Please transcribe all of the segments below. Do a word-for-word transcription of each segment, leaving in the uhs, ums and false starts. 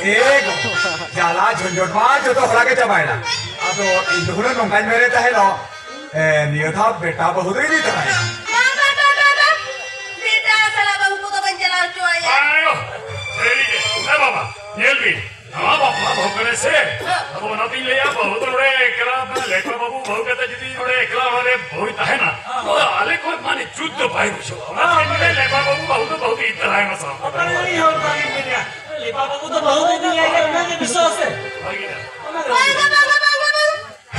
ᱮ ᱜᱚ, ᱡᱟᱞᱟ ᱡᱷᱚᱧᱡᱚᱴ ᱢᱟ ᱡᱚᱛᱚ ᱦᱚᱲᱟᱜ ᱜᱮ ᱪᱟᱵᱟᱭᱮᱱᱟ᱾ ᱟᱫᱚ ᱤᱧ ᱫᱚ ᱦᱩᱱᱟᱹᱝ ᱱᱚᱝᱠᱟᱧ ᱢᱮᱱᱮᱫ ᱛᱟᱦᱮᱱᱚᱜ, ᱮ, ᱱᱤᱭᱟᱹ ᱫᱷᱟᱣ ᱵᱮᱴᱟ ᱵᱟᱹᱦᱩ ᱫᱚ ᱤᱫᱤ ᱛᱟᱨᱟᱭᱟ᱾ ᱵᱟᱝ, ᱵᱟᱝ, ᱵᱟᱝ, ᱵᱟᱝ, ᱵᱟᱝ᱾ ᱵᱮᱴᱟ ᱥᱟᱞᱟ ᱵᱟᱹᱦᱩ ᱠᱚᱫᱚ ᱵᱟᱹᱧ ᱪᱟᱞᱟᱣ ᱦᱚᱪᱚ ᱟᱭᱟ᱾ ᱟᱭᱳ, ᱥᱟᱹᱨᱤ ᱜᱮ᱾ ᱮ ᱵᱟᱵᱟ, ᱧᱮᱞ ᱵᱤᱱ, ᱱᱟᱣᱟ ᱵᱟᱯᱞᱟ ᱵᱟᱹᱦᱩ ᱠᱟᱱᱟᱭ ᱥᱮ᱾ ᱟᱫᱚ ᱚᱱᱟᱛᱤᱧ ᱞᱟᱹᱭᱟ, ᱵᱟᱹᱦᱩ ᱫᱚ ᱱᱚᱰᱮ ᱮᱠᱞᱟ, ᱞᱮᱯᱟ ᱵᱟᱹᱵᱩ ᱵᱟᱹᱦᱩ ᱠᱟᱛᱮ ᱡᱩᱫᱤ ᱱᱚᱰᱮ ᱮᱠᱞᱟ ᱚᱲᱟᱜ ᱨᱮ ᱵᱟᱹᱦᱩᱭ ᱛᱟᱦᱮᱱᱟ, ᱛᱚ ᱟᱞᱮ ᱠᱚ ᱢᱟᱱᱮ ᱡᱩᱛ ᱫᱚ ᱵᱟᱭ ᱵᱩᱡᱷᱟᱹᱣᱟ᱾ ᱚᱱᱟᱛᱮ ᱱᱚᱰᱮ ᱞᱮᱯᱟ ᱵᱟᱹᱵᱩ ᱵᱟᱹᱦᱩ ᱫᱚ ᱵᱟᱹᱦᱩ ᱫᱚ ᱤᱫᱤ ᱛᱟᱨᱟᱭ ᱢᱟ ᱥᱟᱶᱛᱮ᱾ ᱚᱱᱟ ᱜᱮ ᱤᱧ ᱦᱚᱸ ᱚᱱᱠᱟ ᱜᱤᱧ ᱢᱮᱱᱮᱫᱼᱟ᱾ ᱞᱮᱯᱟ ᱵᱟᱹᱵᱩ ᱫᱚ ᱵᱟᱹᱦᱩ ᱫᱚ ᱤᱫᱤᱭᱟᱭ ᱜᱮ, ᱚᱱᱟ ᱜᱮ ᱵᱤᱥᱣᱟᱥ ᱥᱮ᱾ ᱚᱱᱟ ᱜᱮ᱾ ᱵᱟᱝ, ᱵᱟᱝ, ᱵᱟᱝ, ᱵᱟᱝ, ᱵᱟᱝ, ᱵᱟᱝ᱾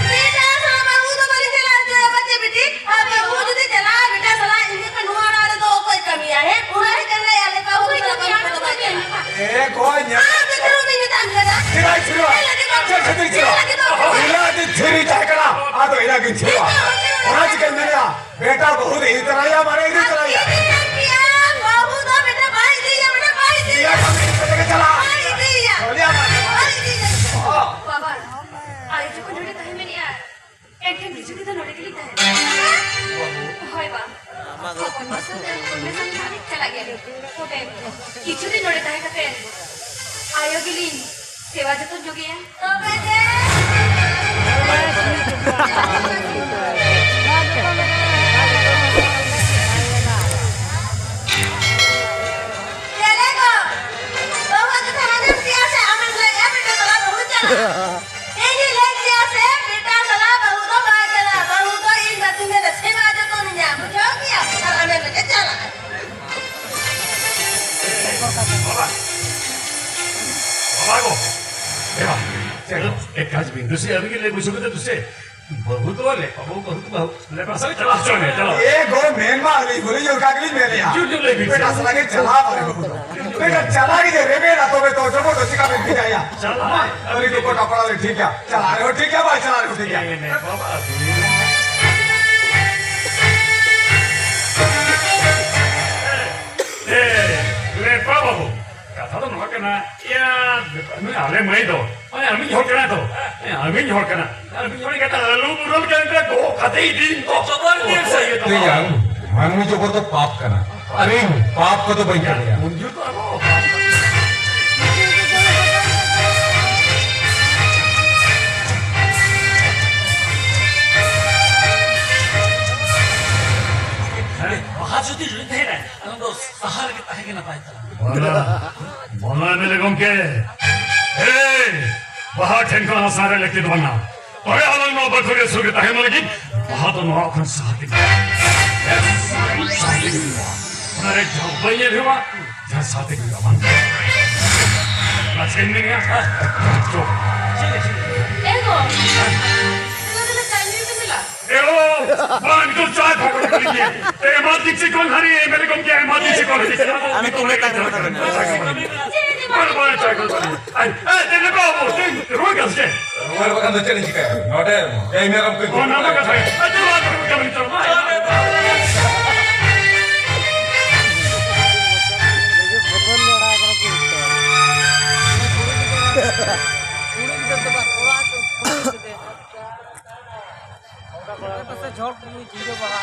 ᱵᱮᱴᱟ ᱥᱟᱞᱟ ᱵᱟᱹᱦᱩ ᱫᱚ ᱵᱟᱹᱞᱤᱧ ᱪᱟᱞᱟᱣ ᱦᱚᱪᱚᱭᱟ, ᱯᱟᱪᱮ ᱵᱤᱴᱤ᱾ ᱟᱨ ᱵᱟᱹᱦᱩ ᱡᱩᱫᱤ ᱪᱟᱞᱟᱜᱼᱟ, ᱵᱮᱴᱟ ᱥᱟᱞᱟ ᱤᱧ ᱫᱚ ᱱᱚᱣᱟ ᱚᱲᱟᱜ ᱨᱮᱫᱚ ᱚᱠᱚᱭ ᱠᱟᱹᱢᱤᱭᱟ, ᱦᱮᱸ? ᱚᱱᱟ ᱜᱮ ᱠᱟᱱᱟ, ᱟᱞᱮ ᱵᱟᱹᱦᱩ ᱫᱚ ᱠᱟᱹᱢᱤ ᱠᱚᱫᱚ ᱵᱟᱭ ᱪᱟᱞᱟᱜᱼᱟ᱾ ᱮ, ᱠᱚ ᱧᱮᱞ᱾ ᱟᱢ ᱫᱚ ᱪᱮᱫ ᱦᱚᱸ ᱵᱟᱹᱧ ᱢᱮᱛᱟᱢ ᱠᱟᱱᱟ᱾ ᱪᱮᱫᱟᱜ ᱪᱷᱤᱨᱚᱜᱼᱟ? ᱪᱮᱫ ᱞᱟᱹᱜᱤᱫ ᱵᱟᱢ ᱪᱮᱫ ᱠᱷᱟᱹᱛᱤᱨ ᱪᱷᱤᱨᱚᱜᱼᱟ? ᱪᱮᱫ ᱞᱟᱹᱜᱤᱫ ᱵᱟᱢ ᱤᱧ ᱫᱚ ᱟᱹᱰᱤ ᱛᱷᱤᱨᱤᱧ ᱛᱟᱦᱮᱸ ᱠᱟᱱᱟ, ᱟᱫᱚ ᱤᱱᱟᱹ ᱜᱤᱧ ᱪᱷᱤᱨᱚᱜᱼᱟ᱾ ᱚᱱᱟ ᱪᱤᱠᱟᱹᱧ ᱢᱮᱱᱮᱫᱼᱟ, ᱵᱮᱴᱟ ᱵᱟᱹᱦᱩ ᱫᱚ ᱤᱫᱤ ᱛᱚᱨᱟᱭᱟ, ᱢᱟᱱᱮ ᱤᱫᱤ ᱛᱚᱨᱟᱭᱟ᱾ ᱤᱫᱤᱭᱟ, ᱵᱟᱹᱦᱩ ᱫᱚ ᱵᱮᱴᱟ ᱵᱟᱭ ᱤᱫᱤᱭᱟ, ᱢᱟᱱᱮ ᱵᱟᱭ ᱤᱫᱤᱭᱟ᱾ ᱤᱫᱤᱭᱟ, ᱠᱟᱹᱢᱤ ᱠᱟᱛᱮ ᱜᱮ ᱪᱟᱞᱟᱜ᱾ ᱵᱟᱭ ᱤᱫᱤᱭᱟ᱾ ᱪᱚᱞᱮ ᱟᱢ᱾ ᱵᱟᱭ ᱤᱫᱤᱭᱟ᱾ ᱚ᱾ ᱵᱟᱵᱟ, ᱟᱭᱳ ᱡᱚᱠᱷᱚᱱ ᱱᱚᱰᱮ ᱛᱟᱦᱮᱸ ᱢᱮᱱᱮᱜᱼᱟ, ᱮᱱᱠᱷᱟᱱ ᱱᱤᱡᱮ ᱛᱮᱫᱚ ᱱᱚᱰᱮ ᱜᱮᱞᱤᱧ ᱛᱟᱦᱮᱱᱟ᱾ ᱦᱳᱭ ᱵᱟ, ᱦᱚᱯᱚᱱ ᱵᱟ ᱥᱟᱶᱛᱮ ᱢᱮᱥᱟ ᱠᱟᱛᱮ ᱪᱟᱞᱟᱜ ᱜᱮᱭᱟ᱾ ᱛᱚᱵᱮ ᱠᱤᱪᱷᱩ ᱫᱤᱱ ᱱᱚᱰᱮ ᱛᱟᱦᱮᱸ ᱠᱟᱛᱮ ᱟᱭᱳ ᱜᱮᱞᱤᱧ ᱥᱮᱵᱟ ᱡᱚᱛᱚᱱ ᱧᱚᱜᱮᱭᱟ᱾ ᱛᱚᱵᱮ ᱡᱮ ᱪᱮᱞᱮ ᱜᱚ, ᱵᱟᱹᱦᱩ ᱟᱹᱜᱩ ᱛᱮ ᱦᱟᱱᱮᱢ ᱯᱮᱭᱟ ᱥᱮ ᱟᱢᱮᱢ ᱞᱟᱹᱭᱮᱜᱼᱟ, ᱵᱮᱴᱟ ᱥᱟᱞᱟ ᱵᱟᱹᱦᱩ ᱪᱟᱞᱟᱜᱼᱟ᱾ ᱤᱧᱤᱧ ᱞᱟᱹᱭ ᱠᱮᱭᱟ ᱥᱮ, ᱵᱮᱴᱟ ᱥᱟᱞᱟ ᱵᱟᱹᱦᱩ ᱫᱚ ᱵᱟᱭ ᱪᱟᱞᱟᱜᱼᱟ᱾ ᱵᱟᱹᱦᱩ ᱫᱚ ᱤᱧ ᱵᱟᱹᱛᱤᱧ ᱨᱮ ᱥᱮᱵᱟ ᱡᱚᱛᱚᱱᱤᱧᱟ, ᱵᱩᱡᱷᱟᱹᱣ ᱠᱮᱭᱟ? ᱟᱨ ᱟᱢᱮᱢ ᱞᱟᱹᱭ ᱠᱮᱫ ᱪᱟᱞᱟᱜᱼᱟ᱾ ᱵᱟᱵᱟ, ᱵᱟᱵᱟ ᱜᱚ, ᱮ ᱵᱟ, ᱮ ᱠᱟᱡᱽ ᱵᱤᱱ ᱫᱩᱥᱤ ᱟᱹᱵᱤᱱ ᱜᱮ ᱞᱟᱹᱭ ᱵᱩᱡᱷᱟᱹᱣ ᱠᱟᱛᱮ ᱫᱩᱥᱤ᱾ ᱵᱟᱹᱦᱩ ᱫᱚ ᱞᱮᱯᱟ ᱵᱟᱹᱦᱩ, ᱵᱟᱹᱦᱩ ᱫᱚ ᱵᱟᱹᱦᱩ᱾ ᱞᱮᱯᱟ ᱥᱟᱞᱟ ᱪᱟᱞᱟᱣ ᱦᱚᱪᱚ ᱢᱮ, ᱪᱟᱞᱟᱣ᱾ ᱮ ᱜᱚ, ᱢᱮᱱ ᱢᱟ ᱟᱹᱞᱤᱧ ᱦᱚᱸᱞᱤᱧ ᱚᱱᱠᱟ ᱜᱮᱞᱤᱧ ᱢᱮᱱᱮᱜᱼᱟ᱾ ᱡᱩᱨ ᱡᱩᱨ ᱞᱟᱹᱭ ᱵᱤᱱ ᱥᱮ᱾ ᱵᱮᱴᱟ ᱥᱟᱞᱟ ᱜᱮ ᱪᱟᱞᱟᱣ ᱵᱟᱝ ᱵᱟᱹᱦᱩ ᱫᱚ᱾ ᱵᱮᱴᱟ ᱪᱟᱞᱟᱣ ᱜᱮ ᱡᱮ ᱨᱮᱵᱮᱱᱟ, ᱛᱚᱵᱮ ᱛᱚ ᱡᱚᱵᱚᱨ ᱫᱚ ᱪᱤᱠᱟ ᱵᱮᱱ ᱵᱷᱮᱡᱟᱭᱟ? ᱪᱟᱞᱟᱣ᱾ ᱟᱹᱞᱤᱧ ᱫᱚ ᱜᱚᱴᱟ ᱯᱟᱲᱟ ᱞᱤᱧ ᱴᱷᱤᱠᱟ᱾ ᱪᱟᱞᱟᱣ ᱨᱮᱦᱚᱸ ᱴᱷᱤᱠᱟ, ᱵᱟᱭ ᱪᱟᱞᱟᱣ ᱨᱮᱦᱚᱸ ᱴᱷᱤᱠᱟ᱾ ᱮ ᱱᱮ ᱵᱟᱵᱟ, ᱟᱹᱵᱤᱱ᱾ ᱮ, ᱞᱮᱯᱟ ᱵᱟᱹᱦᱩ᱾ ᱠᱟᱛᱷᱟ ᱫᱚ ᱱᱚᱣᱟ ᱠᱟᱱᱟ, ᱤᱭᱟᱹ, ᱱᱩᱭ ᱟᱞᱮ ᱢᱟᱹᱭ ᱫᱚ, ᱱᱚᱜᱼᱚᱭ ᱟᱨ ᱢᱤᱫ ᱦᱚᱲ ᱠᱟᱱᱟᱭ ᱛᱚ, ᱦᱮᱸ, ᱟᱨ ᱢᱤᱫ ᱦᱚᱲ ᱠᱟᱱᱟ, ᱟᱨ ᱢᱤᱫ ᱦᱚᱲ ᱠᱟᱱᱟ, ᱟᱹᱞᱩ ᱵᱩᱨᱟᱹᱞ ᱠᱟᱱ ᱨᱮ ᱫᱚᱦᱚ ᱠᱟᱛᱮ ᱤᱫᱤᱭᱤᱧ ᱛᱚ᱾ ᱡᱚᱵᱚᱨ ᱜᱮ ᱥᱮ᱾ ᱤᱭᱟᱹ ᱛᱚ᱾ ᱞᱟᱹᱭᱟᱢ, ᱢᱟᱹᱱᱢᱤ ᱡᱚᱵᱚᱨ ᱫᱚ ᱯᱟᱯ ᱠᱟᱱᱟ, ᱟᱨ ᱤᱧ ᱯᱟᱯ ᱠᱚᱫᱚ ᱵᱟᱹᱧ ᱠᱟᱹᱢᱤᱭᱟ᱾ ᱩᱱ ᱡᱚᱦᱚᱜ ᱫᱚ ᱟᱨᱚ ᱯᱟᱯ ᱠᱟᱱᱟ᱾ ᱟᱨ ᱡᱩᱫᱤ ᱞᱟᱹᱭ ᱛᱟᱦᱮᱱᱟ, ᱟᱞᱟᱝ ᱫᱚ ᱥᱟᱦᱟ ᱨᱮᱜᱮ ᱛᱟᱦᱮᱸ ᱜᱮ ᱱᱟᱯᱟᱭ ᱛᱟᱞᱟᱝ᱾ ᱵᱟᱝᱟ, ᱵᱟᱝᱟ ᱮᱢᱮᱞᱮ ᱜᱚᱢᱠᱮ᱾ ᱮᱭ, ᱵᱟᱦᱟ ᱴᱷᱮᱱ ᱠᱷᱚᱱ ᱦᱟᱥᱟ ᱨᱮ ᱞᱟᱹᱠᱛᱤ ᱫᱚ ᱵᱟᱝᱟ᱾ ᱛᱚᱵᱮ ᱟᱞᱟᱝ ᱱᱚᱣᱟ ᱵᱟᱠᱷᱳᱞ ᱨᱮ ᱥᱩᱠ ᱨᱮ ᱛᱟᱦᱮᱱ ᱞᱟᱹᱜᱤᱫ ᱵᱟᱦᱟ ᱫᱚ ᱱᱚᱣᱟ ᱠᱷᱚᱱ ᱥᱟᱦᱟ ᱛᱮᱜᱮ, ᱥᱟᱦᱟ ᱛᱮᱜᱮ ᱦᱩᱭᱩᱜᱼᱟ᱾ ᱚᱱᱟ ᱨᱮ ᱡᱟᱦᱟᱸ ᱵᱟᱹᱧ ᱧᱮᱞ ᱦᱩᱭᱩᱜᱼᱟ, ᱡᱟᱦᱟᱸ ᱥᱟᱦᱟ ᱛᱮᱜᱮ ᱦᱩᱭᱩᱜᱼᱟ, ᱵᱟᱝ? ᱚᱱᱟ ᱪᱮᱫ ᱮᱢ ᱢᱮᱱᱮᱜᱼᱟ? ᱪᱚ᱾ ᱮ ᱜᱚ, ᱛᱮᱞᱟ ᱛᱮᱞᱟ ᱪᱟ ᱧᱩᱭ ᱯᱮ ᱫᱮᱞᱟ᱾ ᱮ ᱜᱚ, ᱵᱟᱝ, ᱱᱤᱛᱚᱜ ᱪᱟ ᱯᱷᱟᱠᱚ ᱠᱟᱹᱞᱤᱧ ᱜᱮ᱾ ᱛᱮ ᱮᱢᱟ ᱫᱤᱠᱥᱤ ᱠᱚᱞ ᱦᱟᱹᱨᱤ, ᱮᱢᱮᱞᱮ ᱜᱚᱢᱠᱮ, ᱮᱢᱟ ᱫᱤᱠᱥᱤ ᱠᱚᱞ ᱦᱟᱹᱨᱤ᱾ ᱟᱢ ᱛᱩᱢᱮ ᱛᱟᱦᱮᱸ ᱠᱟᱱᱟ᱾ ᱵᱟᱝ, ᱵᱟᱝ, ᱪᱟ ᱠᱚᱞ ᱦᱟᱹᱨᱤ᱾ ᱟᱭ, ᱮ, ᱛᱮ ᱱᱮ ᱵᱟᱵᱩ, ᱛᱮ ᱨᱩᱣᱟᱹᱲ ᱠᱟᱱ ᱥᱮ? ᱨᱩᱣᱟᱹᱲ ᱵᱟᱠᱷᱟᱱ ᱫᱚ ᱪᱮᱫ ᱤᱧ ᱪᱤᱠᱟᱹᱭᱟ? ᱱᱚᱰᱮ ᱮᱭ ᱢᱮᱨᱚᱢ ᱠᱚ ᱚᱱᱟ ᱢᱟ ᱠᱟᱛᱷᱟ ᱜᱮ᱾ ᱟᱪᱪᱷᱟ, ᱱᱚᱣᱟ ᱠᱚ ᱠᱟᱹᱢᱤ ᱛᱟᱵᱚᱱ᱾ ᱵᱚᱛᱚᱨ ᱞᱮ ᱚᱲᱟᱜ ᱠᱟᱱᱟ ᱠᱤ? ᱠᱩᱲᱤ ᱜᱤᱫᱟᱹᱨ ᱫᱚ ᱵᱟᱝ, ᱠᱚᱲᱟ ᱠᱚ, ᱠᱩᱲᱤ ᱜᱤᱫᱟᱹᱨ᱾ ᱚᱠᱟ ᱠᱚᱲᱟ ᱠᱚ ᱥᱮ ᱡᱷᱚᱲ ᱠᱚ ᱡᱷᱤᱸᱜᱟᱹ ᱵᱟᱦᱟ᱾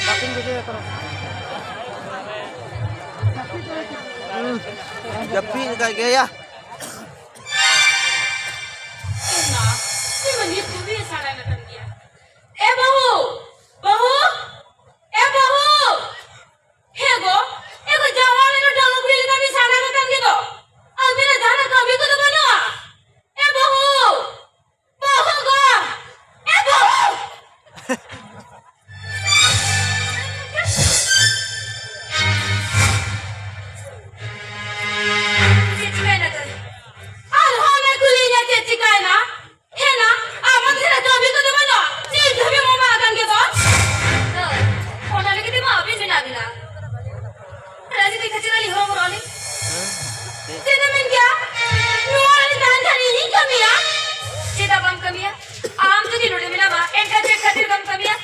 ᱵᱟᱹᱠᱤᱱ ᱵᱩᱡᱷᱟᱹᱣ ᱠᱟᱱᱟ᱾ ᱡᱟᱹᱯᱤᱫ ᱟᱠᱟᱫ ᱜᱮᱭᱟ᱾ ᱮ ᱢᱟ, ᱩᱱᱤ ᱢᱟ ᱱᱤᱛ ᱫᱷᱟᱹᱵᱤᱡ ᱮ ᱥᱟᱲᱟᱭ ᱠᱟᱱ ᱜᱮᱭᱟ᱾ ᱮ ᱵᱟᱹᱦᱩ! ᱵᱟᱹᱦᱩ! ᱮ ᱵᱟᱹᱦᱩ! ᱦᱮ ᱜᱚ, ᱮ ᱜᱚ, ᱡᱟᱶᱟᱭ ᱞᱮᱠᱟ ᱰᱟᱹᱝᱜᱩᱣᱟᱹ ᱠᱩᱲᱤ ᱞᱮᱠᱟ ᱵᱤᱱ ᱥᱟᱲᱟ ᱠᱟᱱ ᱜᱮ ᱫᱚ᱾ ᱟᱹᱵᱤᱱᱟᱜ ᱡᱟᱦᱟᱱᱟᱜ ᱠᱟᱹᱢᱤ ᱠᱚᱫᱚ ᱵᱟᱹᱱᱩᱜᱼᱟ? ᱮ ᱵᱟᱹᱦᱩ! ᱵᱟᱹᱦᱩ ᱜᱚ! ᱮ ᱵᱟᱹᱦᱩ! ᱪᱮᱫ ᱪᱤᱠᱟᱹᱭᱮᱱᱟ ᱛᱟᱭ? ᱟᱨᱦᱚᱸ ᱚᱱᱟ ᱠᱩᱞᱤᱭᱮᱧᱟ ᱪᱮᱫ ᱪᱤᱠᱟᱹᱭᱮᱱᱟ? ᱦᱮᱱᱟ, ᱟᱢᱟᱜ ᱫᱷᱟᱨᱟ ᱠᱟᱹᱢᱤ ᱠᱚᱫᱚ ᱵᱟᱹᱱᱩᱜᱼᱟ? ᱪᱮᱫ ᱫᱷᱟᱹᱵᱤᱡ ᱢᱟᱢᱟ ᱟᱠᱟᱱ ᱜᱮ ᱫᱚ? ᱦᱳᱭ, ᱚᱱᱟ ᱞᱟᱹᱜᱤᱫ ᱛᱮᱢᱟ ᱟᱹᱵᱤᱱ ᱢᱮᱱᱟᱜ ᱵᱤᱱᱟ᱾ ᱨᱟᱡᱽᱱᱤᱛᱤ ᱠᱷᱟᱹᱛᱤᱨ ᱟᱹᱞᱤᱧ ᱦᱚᱨᱚᱵᱚᱨᱚᱜ ᱟᱹᱞᱤᱧ᱾ ᱪᱮᱫ ᱮᱢ ᱢᱮᱱ ᱠᱮᱭᱟ? ᱱᱚᱣᱟ ᱨᱮ ᱛᱟᱦᱮᱱ ᱠᱷᱟᱱ ᱤᱧᱤᱧ ᱠᱟᱹᱢᱤᱭᱟ᱾ ᱪᱮᱫᱟᱜ ᱵᱟᱢ ᱠᱟᱹᱢᱤᱭᱟ? ᱟᱢ ᱡᱩᱫᱤ ᱱᱚᱰᱮ ᱢᱮᱱᱟᱢᱟ, ᱮᱱᱠᱷᱟᱱ ᱪᱮᱫ ᱠᱷᱟᱹᱛᱤᱨ ᱵᱟᱢ ᱠᱟᱹᱢᱤᱭᱟ?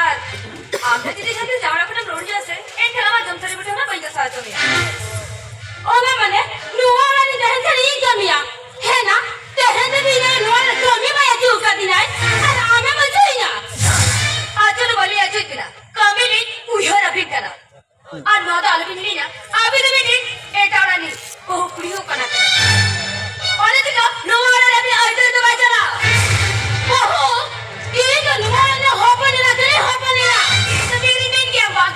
ᱟᱨ ᱟᱢ ᱫᱚ ᱡᱩᱫᱤ ᱡᱟᱦᱟᱸ ᱛᱤᱥ ᱡᱟᱶᱟᱭ ᱚᱲᱟᱜ ᱠᱷᱚᱱᱮᱢ ᱨᱩᱣᱟᱹᱲ ᱦᱤᱡᱩᱜᱼᱟ ᱥᱮ, ᱮᱱᱠᱷᱟᱱ ᱟᱢᱟᱜ ᱡᱚᱢ ᱛᱷᱟᱹᱨᱤ ᱵᱟᱹᱴᱤ ᱦᱚᱸ ᱵᱟᱹᱧ ᱜᱟᱥᱟᱣ ᱦᱚᱪᱚ ᱢᱮᱭᱟ᱾ ᱚᱱᱟ ᱢᱟᱱᱮ, ᱱᱚᱣᱟ ᱚᱲᱟᱜ ᱨᱮ ᱛᱟᱦᱮᱱ ᱠᱷᱟᱱ ᱤᱧ ᱠᱟᱹᱢᱤᱭᱟ? ᱦᱮᱸ ᱱᱟ, ᱛᱮᱦᱮᱧ ᱫᱷᱟᱹᱵᱤᱡ ᱤᱧ ᱱᱚᱣᱟ ᱨᱮ ᱠᱟᱹᱢᱤ ᱵᱟᱭ ᱟᱹᱪᱩ ᱟᱠᱟᱫᱤᱧᱟᱭ, ᱟᱨ ᱟᱢᱮᱢ ᱟᱹᱪᱩᱭᱤᱧᱟ? ᱟᱹᱪᱩ ᱫᱚ ᱵᱟᱹᱞᱤᱧ ᱟᱹᱪᱩᱭᱮᱫ ᱵᱤᱱᱟ, ᱠᱟᱹᱢᱤ ᱞᱤᱧ ᱩᱭᱦᱟᱹᱨ ᱟᱹᱵᱤᱱ ᱠᱟᱱᱟ᱾ ᱟᱨ ᱱᱚᱣᱟ ᱫᱚ ᱟᱞᱚᱵᱤᱱ ᱦᱤᱲᱤᱧᱟ, ᱟᱹᱵᱤᱱ ᱫᱚ ᱢᱤᱫᱴᱤᱡ ᱮᱴᱟᱜ ᱚᱲᱟᱜ ᱨᱤᱱᱤᱡ ᱵᱟᱹᱦᱩ ᱠᱩᱲᱤ ᱦᱚᱸ ᱠᱟᱱᱟ ᱵᱤᱱ᱾ ᱚᱱᱟ ᱪᱤᱠᱟᱹ ᱱᱚᱣᱟ ᱚᱲᱟᱜ ᱨᱮ ᱟᱹᱵᱤᱱᱟᱜ ᱟᱹᱭᱫᱟᱹᱨ ᱫᱚ ᱵᱟᱭ ᱪᱟᱞᱟᱜᱼᱟ? ᱵᱟᱹᱦᱩ, ᱤᱧ ᱫᱚ ᱱᱚᱣᱟ ᱚᱲᱟᱜ ᱨᱤᱱᱤᱡ ᱦᱚᱯᱚᱱ ᱮᱨᱟ ᱠᱟᱹᱱᱟᱹᱧ, ᱦᱚᱯᱚᱱ ᱮᱨᱟ᱾ ᱤᱧ ᱫᱚ ᱢᱤᱫ ᱫᱤᱱ ᱜᱮ ᱵᱟᱝ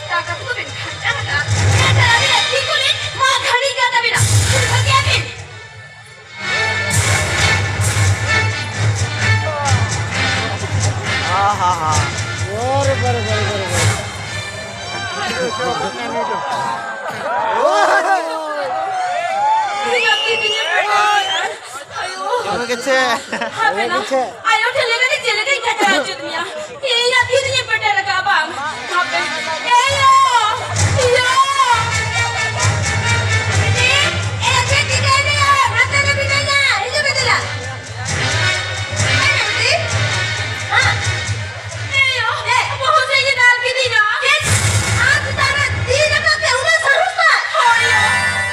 ᱫᱟᱠᱟ ᱠᱚᱫᱚ ᱵᱮᱱ ᱜᱷᱟᱱᱴᱟ ᱟᱠᱟᱫᱼᱟ᱾ ᱮᱱᱠᱷᱟᱱ ᱟᱹᱵᱤᱱᱟᱜ ᱛᱤ ᱠᱚᱞᱤᱧ ᱢᱟᱜ ᱜᱷᱟᱹᱲᱤ ᱠᱟᱜ ᱛᱟᱹᱵᱤᱱᱟ᱾ ᱵᱩᱡᱷᱟᱹᱣ ᱠᱮᱜᱼᱟ ᱵᱤᱱ? ᱟᱦᱟ ᱦᱟ᱾ ᱵᱟᱨᱮ, ᱵᱟᱨᱮ, ᱵᱟᱨᱮ, ᱵᱟᱨᱮ᱾ ᱟᱭᱳ᱾ ᱟᱭᱳ ᱜᱮᱪᱮ᱾ ᱦᱟᱯᱮ ᱱᱟ᱾ ᱟᱭᱳ ᱴᱷᱮᱱ ᱞᱟᱹᱭ ᱠᱟᱛᱮ ᱪᱮᱫ ᱞᱮᱠᱟᱧ ᱠᱟᱪᱟ ᱦᱚᱪᱚ ᱢᱮᱭᱟ? ᱤᱧᱟᱜ ᱛᱤ ᱨᱮᱧ ᱯᱮᱴᱮᱨ ᱟᱠᱟᱫ ᱵᱟᱝ? ᱦᱟᱯᱮ᱾ ᱮ ᱭᱳ! ᱭᱳ! ᱮ, ᱪᱮᱫ ᱪᱤᱠᱟᱹᱭᱮᱱᱟ? ᱱᱚᱛᱮ ᱨᱮ ᱢᱤᱱᱟᱹᱧᱟ᱾ ᱦᱤᱡᱩᱜ ᱢᱮ ᱫᱮᱞᱟ᱾ ᱦᱮᱸ, ᱵᱤᱴᱤ? ᱦᱮᱸ᱾ ᱮ ᱭᱳ, ᱮ, ᱵᱚᱦᱚᱜ ᱥᱮᱫ ᱜᱮ ᱫᱟᱞ ᱠᱤᱫᱤᱧᱟ᱾ ᱪᱮᱫ? ᱟᱢ ᱪᱮᱛᱟᱱ ᱨᱮ ᱛᱤ ᱨᱟᱠᱟᱵ ᱛᱮ ᱩᱱᱟᱹᱜ ᱥᱟᱦᱚᱥ ᱛᱟᱭ? ᱦᱳᱭ ᱭᱳ,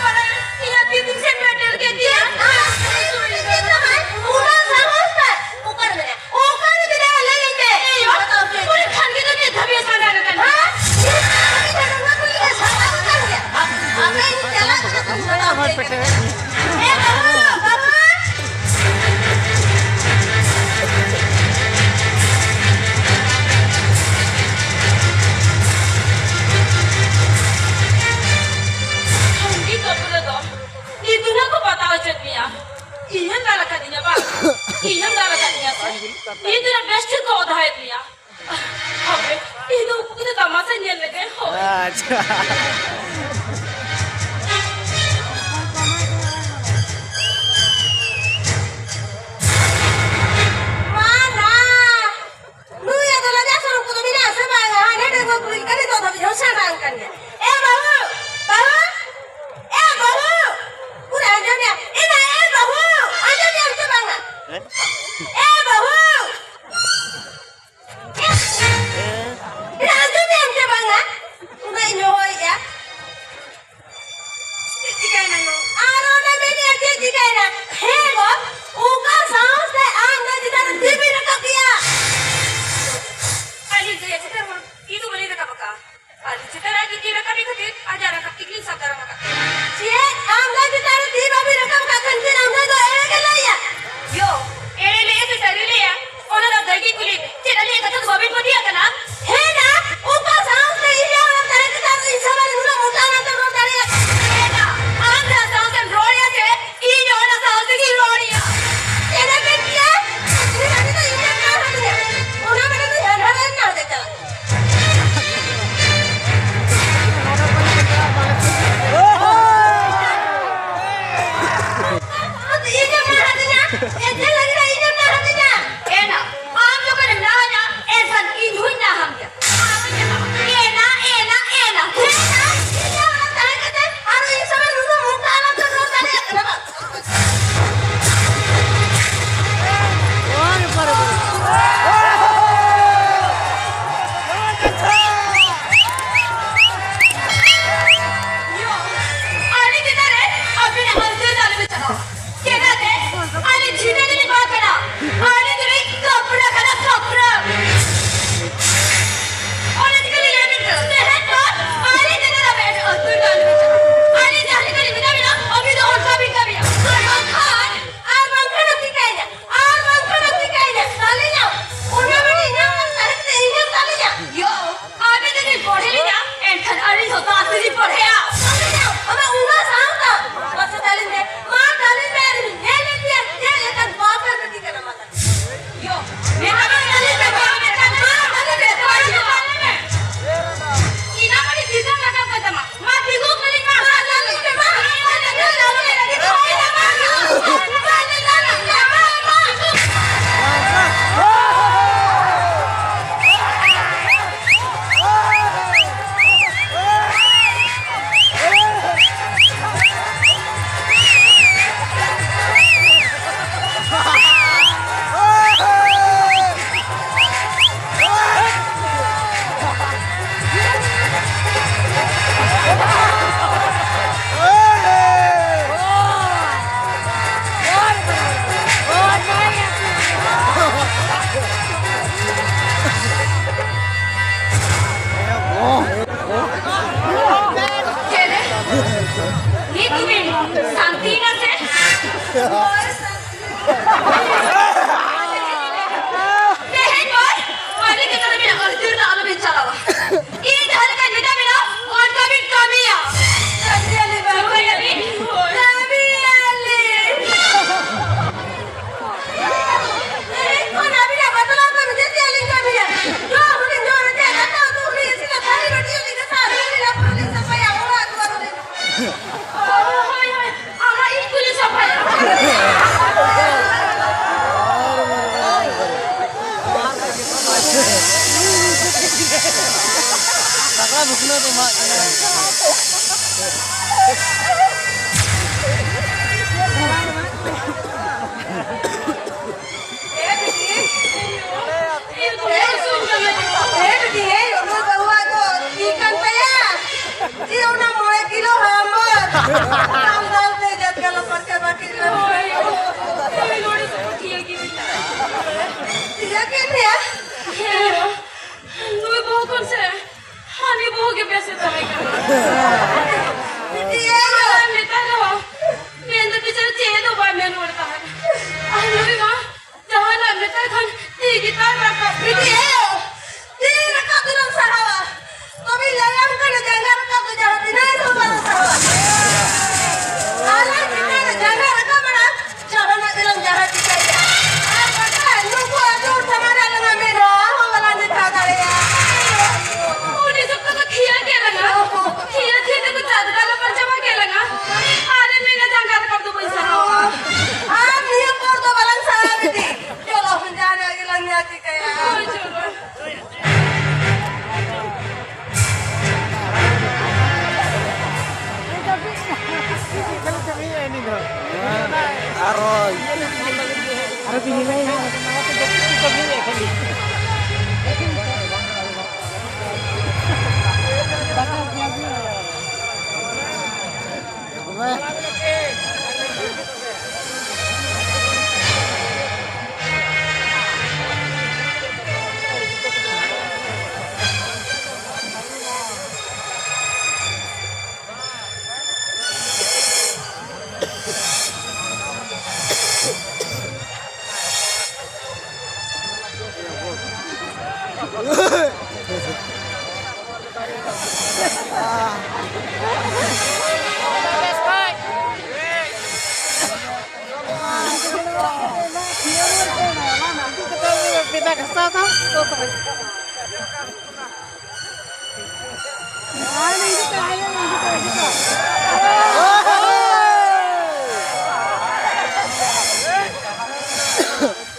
ᱢᱟᱱᱮ, ᱤᱧᱟᱜ ᱛᱤ ᱛᱤᱧ ᱥᱮᱫ ᱯᱮᱴᱮᱨ ᱠᱮᱫ ᱛᱤᱧᱟ᱾ ᱟᱢ ᱪᱮᱫ ᱛᱟᱢᱟᱭ? ᱩᱱᱟᱹᱜ ᱥᱟᱦᱚᱥ ᱛᱟᱭ? ᱚᱠᱟᱨᱮ ᱢᱮᱱᱟᱭᱟ? ᱚᱠᱟᱨᱮ ᱢᱮᱱᱟᱭᱟ? ᱞᱟᱹᱭ ᱤᱧ ᱯᱮ᱾ ᱮ ᱭᱳ, ᱩᱱᱤ ᱠᱷᱟᱱ ᱜᱮ ᱫᱚ ᱱᱤᱛ ᱫᱷᱟᱹᱵᱤᱡ ᱮ ᱥᱟᱸᱜᱷᱟᱨ ᱟᱠᱟᱱᱟ᱾ ᱦᱮᱸ? ᱱᱤᱛ ᱫᱷᱟᱹᱵᱤᱡ ᱮ ᱥᱟᱸᱜᱷᱟᱨ ᱟᱠᱟᱱ ᱜᱮᱭᱟ᱾ ᱟᱯᱮ ᱪᱟᱞᱟᱜ ᱠᱟᱱᱟ ᱠᱚ ᱥᱟᱸᱜᱷᱟᱨ ᱛᱮ᱾ ᱮ ᱵᱟᱹᱵᱩ, ᱵᱟᱹᱵᱩ᱾ ᱥᱚᱝᱜᱤᱛ ᱵᱟᱹᱵᱩ ᱫᱚ ᱱᱤᱛ ᱫᱚ ᱱᱟᱜ ᱠᱚ ᱯᱟᱛᱟ ᱦᱚᱪᱚᱭᱮᱫ ᱢᱮᱭᱟ᱾ ᱤᱧᱮᱢ ᱫᱟᱞ ᱟᱠᱟᱫᱤᱧᱟ ᱵᱟᱝ? ᱤᱧᱮᱢ ᱫᱟᱞ ᱟᱠᱟᱫᱤᱧᱟ ᱥᱮ? ᱱᱤᱛ ᱫᱚ ᱱᱟᱜ ᱵᱮᱥ ᱴᱷᱤᱠ ᱠᱚ ᱚᱫᱷᱟᱭᱮᱫ ᱢᱮᱭᱟ᱾ ᱦᱟᱯᱮ, ᱤᱧ ᱫᱚ ᱩᱱᱠᱩ ᱠᱚᱫᱚ ᱛᱟᱢᱟᱥᱟᱧ ᱧᱮᱞ ᱞᱮᱜᱮ, ᱦᱳᱭ᱾ ᱟᱪᱪᱷᱟ᱾ ᱢᱟ ᱱᱟ, ᱱᱩᱭᱟᱜ ᱫᱚ ᱞᱟᱡᱟᱣ ᱥᱚᱨᱚᱢ ᱠᱚᱫᱚ ᱢᱮᱱᱟᱜᱼᱟ ᱥᱮ ᱵᱟᱝᱟ? ᱦᱟᱱᱮ ᱰᱟᱺᱜᱩᱣᱟᱹ ᱠᱩᱲᱤ ᱞᱮᱠᱟ ᱱᱤᱛᱚᱜ ᱫᱷᱟᱹᱵᱤᱡ ᱦᱚᱸ ᱥᱮᱬᱟ ᱵᱟᱝ ᱠᱟᱱ ᱜᱮᱭᱟ᱾ ᱮ ᱵᱟᱹᱦᱩ, ᱵᱟᱹᱦᱩ, ᱮ ᱵᱟᱹᱦᱩ, ᱯᱩᱨᱟᱹ ᱟᱸᱡᱚᱢ ᱭᱟ᱾ ᱮ ᱱᱟ, ᱮ ᱵᱟᱹᱦᱩ, ᱟᱸᱡᱚᱢ ᱭᱟᱢ ᱥᱮ ᱵᱟᱝᱟ? ᱮ ᱵᱟᱹᱦᱩ᱾ ᱮ, ᱟᱸᱡᱚᱢᱮᱫ ᱟᱢ ᱪᱮ ᱵᱟᱝᱟ? ᱩᱱᱟᱹᱜ ᱤᱧ ᱦᱚᱦᱚᱭᱮᱫᱼᱟ᱾ ᱪᱮᱫ ᱪᱤᱠᱟᱹᱭᱮᱱᱟ ᱜᱚ? ᱟᱨ ᱚᱱᱟ ᱢᱮᱱᱮᱫᱼᱟ, ᱪᱮᱫ ᱪᱤᱠᱟᱹᱭᱮᱱᱟ? ᱦᱮᱸ ᱜᱚ, ᱚᱠᱟ ᱥᱟᱦᱚᱥ ᱛᱮ ᱟᱢ ᱫᱚ ᱪᱮᱛᱟᱱ ᱨᱮ ᱛᱤ ᱵᱤᱱ ᱨᱟᱠᱟᱵ ᱠᱮᱜᱼᱟ? ᱟᱹᱞᱤᱧ ᱫᱚ ᱪᱮᱛᱟᱱ ᱨᱮ ᱛᱤ ᱫᱚ ᱵᱟᱹᱞᱤᱧ ᱨᱟᱠᱟᱵ ᱟᱠᱟᱫᱼᱟ᱾ ᱟᱹᱞᱤᱧ ᱪᱮᱛᱟᱱ ᱨᱮ ᱟᱡ ᱛᱤ ᱨᱟᱠᱟᱵ ᱠᱷᱟᱹᱛᱤᱨ ᱟᱡᱟᱜ ᱨᱟᱠᱟᱵ ᱛᱮᱜᱮᱞᱤᱧ ᱥᱟᱵ ᱫᱟᱨᱟᱢ ᱟᱠᱟᱫ ᱯᱮᱭᱟ᱾ ᱪᱮᱫ? ᱟᱢ ᱫᱚ ᱪᱮᱛᱟᱱ ᱨᱮ ᱛᱤ ᱵᱟᱹᱵᱤᱱ ᱨᱟᱠᱟᱵ ᱟᱠᱟᱫ ᱠᱷᱟᱱ ᱪᱮᱫ ᱟᱢ ᱫᱚ ᱮᱲᱮ ᱜᱮ ᱞᱟᱹᱭᱟ? ᱭᱳ, ᱮᱲᱮ ᱞᱟᱹᱭᱟ ᱥᱮ ᱥᱟᱹᱨᱤ ᱞᱟᱹᱭᱟ? ᱚᱱᱟ ᱫᱚ ᱫᱟᱹᱭ ᱜᱮ ᱠᱩᱞᱤ ᱢᱮ᱾ ᱪᱮᱫ ᱟᱹᱞᱤᱧᱟᱜ ᱠᱟᱛᱷᱟ ᱫᱚ ᱵᱟᱹᱵᱤᱱ ᱯᱟᱹᱛᱭᱟᱹᱜ ᱠᱟᱱᱟ? ᱦᱮᱸ ᱱᱟ, ᱚᱠᱟ ᱛᱮᱦᱮᱧ ᱢᱟ ᱟᱹᱰᱤ ᱜᱮ ᱛᱟᱞᱮ ᱢᱮᱱᱟᱜ ᱠᱚᱣᱟ, ᱫᱟᱹᱲ ᱫᱚ ᱟᱞᱚᱵᱤᱱ ᱪᱟᱞᱟᱣᱟ᱾ ᱤᱧ ᱡᱟᱦᱟᱸ ᱞᱮᱠᱟᱧ ᱢᱮᱛᱟ ᱵᱤᱱᱟ, ᱚᱱᱠᱟ ᱵᱤᱱ ᱠᱟᱹᱢᱤᱭᱟ᱾ ᱠᱟᱹᱢᱤᱭᱟᱞᱤᱧ ᱵᱟᱹᱵᱩ᱾ ᱠᱟᱹᱢᱤᱭᱟᱞᱤᱧ᱾ ᱛᱮᱦᱮᱧ ᱠᱷᱚᱱ ᱟᱹᱵᱤᱱᱟᱜ ᱵᱟᱯᱞᱟ ᱠᱚ ᱡᱚᱛᱚ ᱟᱹᱞᱤᱧ ᱠᱟᱹᱢᱤᱭᱟ᱾ ᱡᱚᱢ ᱦᱚᱸᱞᱤᱧ ᱡᱚᱢ ᱨᱮ, ᱫᱟᱠᱟ ᱩᱛᱩ ᱦᱚᱸᱞᱤᱧ ᱤᱥᱤᱱᱟ, ᱛᱷᱟᱹᱨᱤ ᱵᱟᱹᱴᱤ ᱦᱚᱸᱞᱤᱧ ᱜᱟᱥᱟᱣᱟ, ᱞᱩᱜᱽᱲᱤ ᱞᱟᱯᱚ ᱦᱚᱸᱞᱤᱧ ᱥᱟᱯᱷᱟᱭᱟ, ᱚᱲᱟᱜ ᱫᱩᱣᱟᱨ ᱦᱚᱸᱞᱤᱧ ᱦᱳᱭ, ᱦᱳᱭ, ᱟᱢᱟᱜ ᱤᱧ ᱠᱩᱞᱤ ᱥᱟᱯᱷᱟᱭᱟ᱾ ᱥᱟᱠᱲᱟ ᱵᱷᱩᱠᱱᱟᱹ ᱫᱚ ᱮᱢᱟᱜ ᱠᱟᱱᱟ᱾ ᱮ ᱵᱤᱴᱤ, ᱮ ᱵᱤᱴᱤ, ᱮ, ᱩᱱᱤ ᱵᱟᱹᱦᱩᱣᱟᱜ ᱫᱚ ᱛᱤ ᱠᱟᱱ ᱛᱟᱭᱟ᱾ ᱡᱮ ᱚᱱᱟ ᱢᱚᱬᱮ ᱠᱤᱞᱳ ᱦᱟᱢᱟᱞ᱾ ᱫᱟᱞ ᱫᱟᱞ ᱛᱮ ᱡᱟᱛᱜᱟᱞᱟ ᱯᱟᱨᱪᱟ ᱵᱟᱹᱴᱤ ᱨᱮ᱾ ᱦᱳᱭ, ᱦᱳᱭ, ᱱᱚᱰᱮ ᱥᱮ ᱴᱷᱤᱠ ᱜᱮ ᱢᱮᱱᱟᱜᱼᱟ᱾ ᱴᱷᱤᱠ ᱜᱮ ᱢᱮᱱᱟᱜᱼᱟ? ᱦᱮᱸ, ᱱᱩᱭ ᱵᱟᱹᱦᱩ ᱠᱷᱚᱱ ᱥᱮ ᱦᱟᱹᱱᱤ ᱵᱟᱹᱦᱩ ᱜᱮ ᱵᱮᱥᱮ ᱛᱟᱦᱮᱸ ᱠᱟᱱᱟ᱾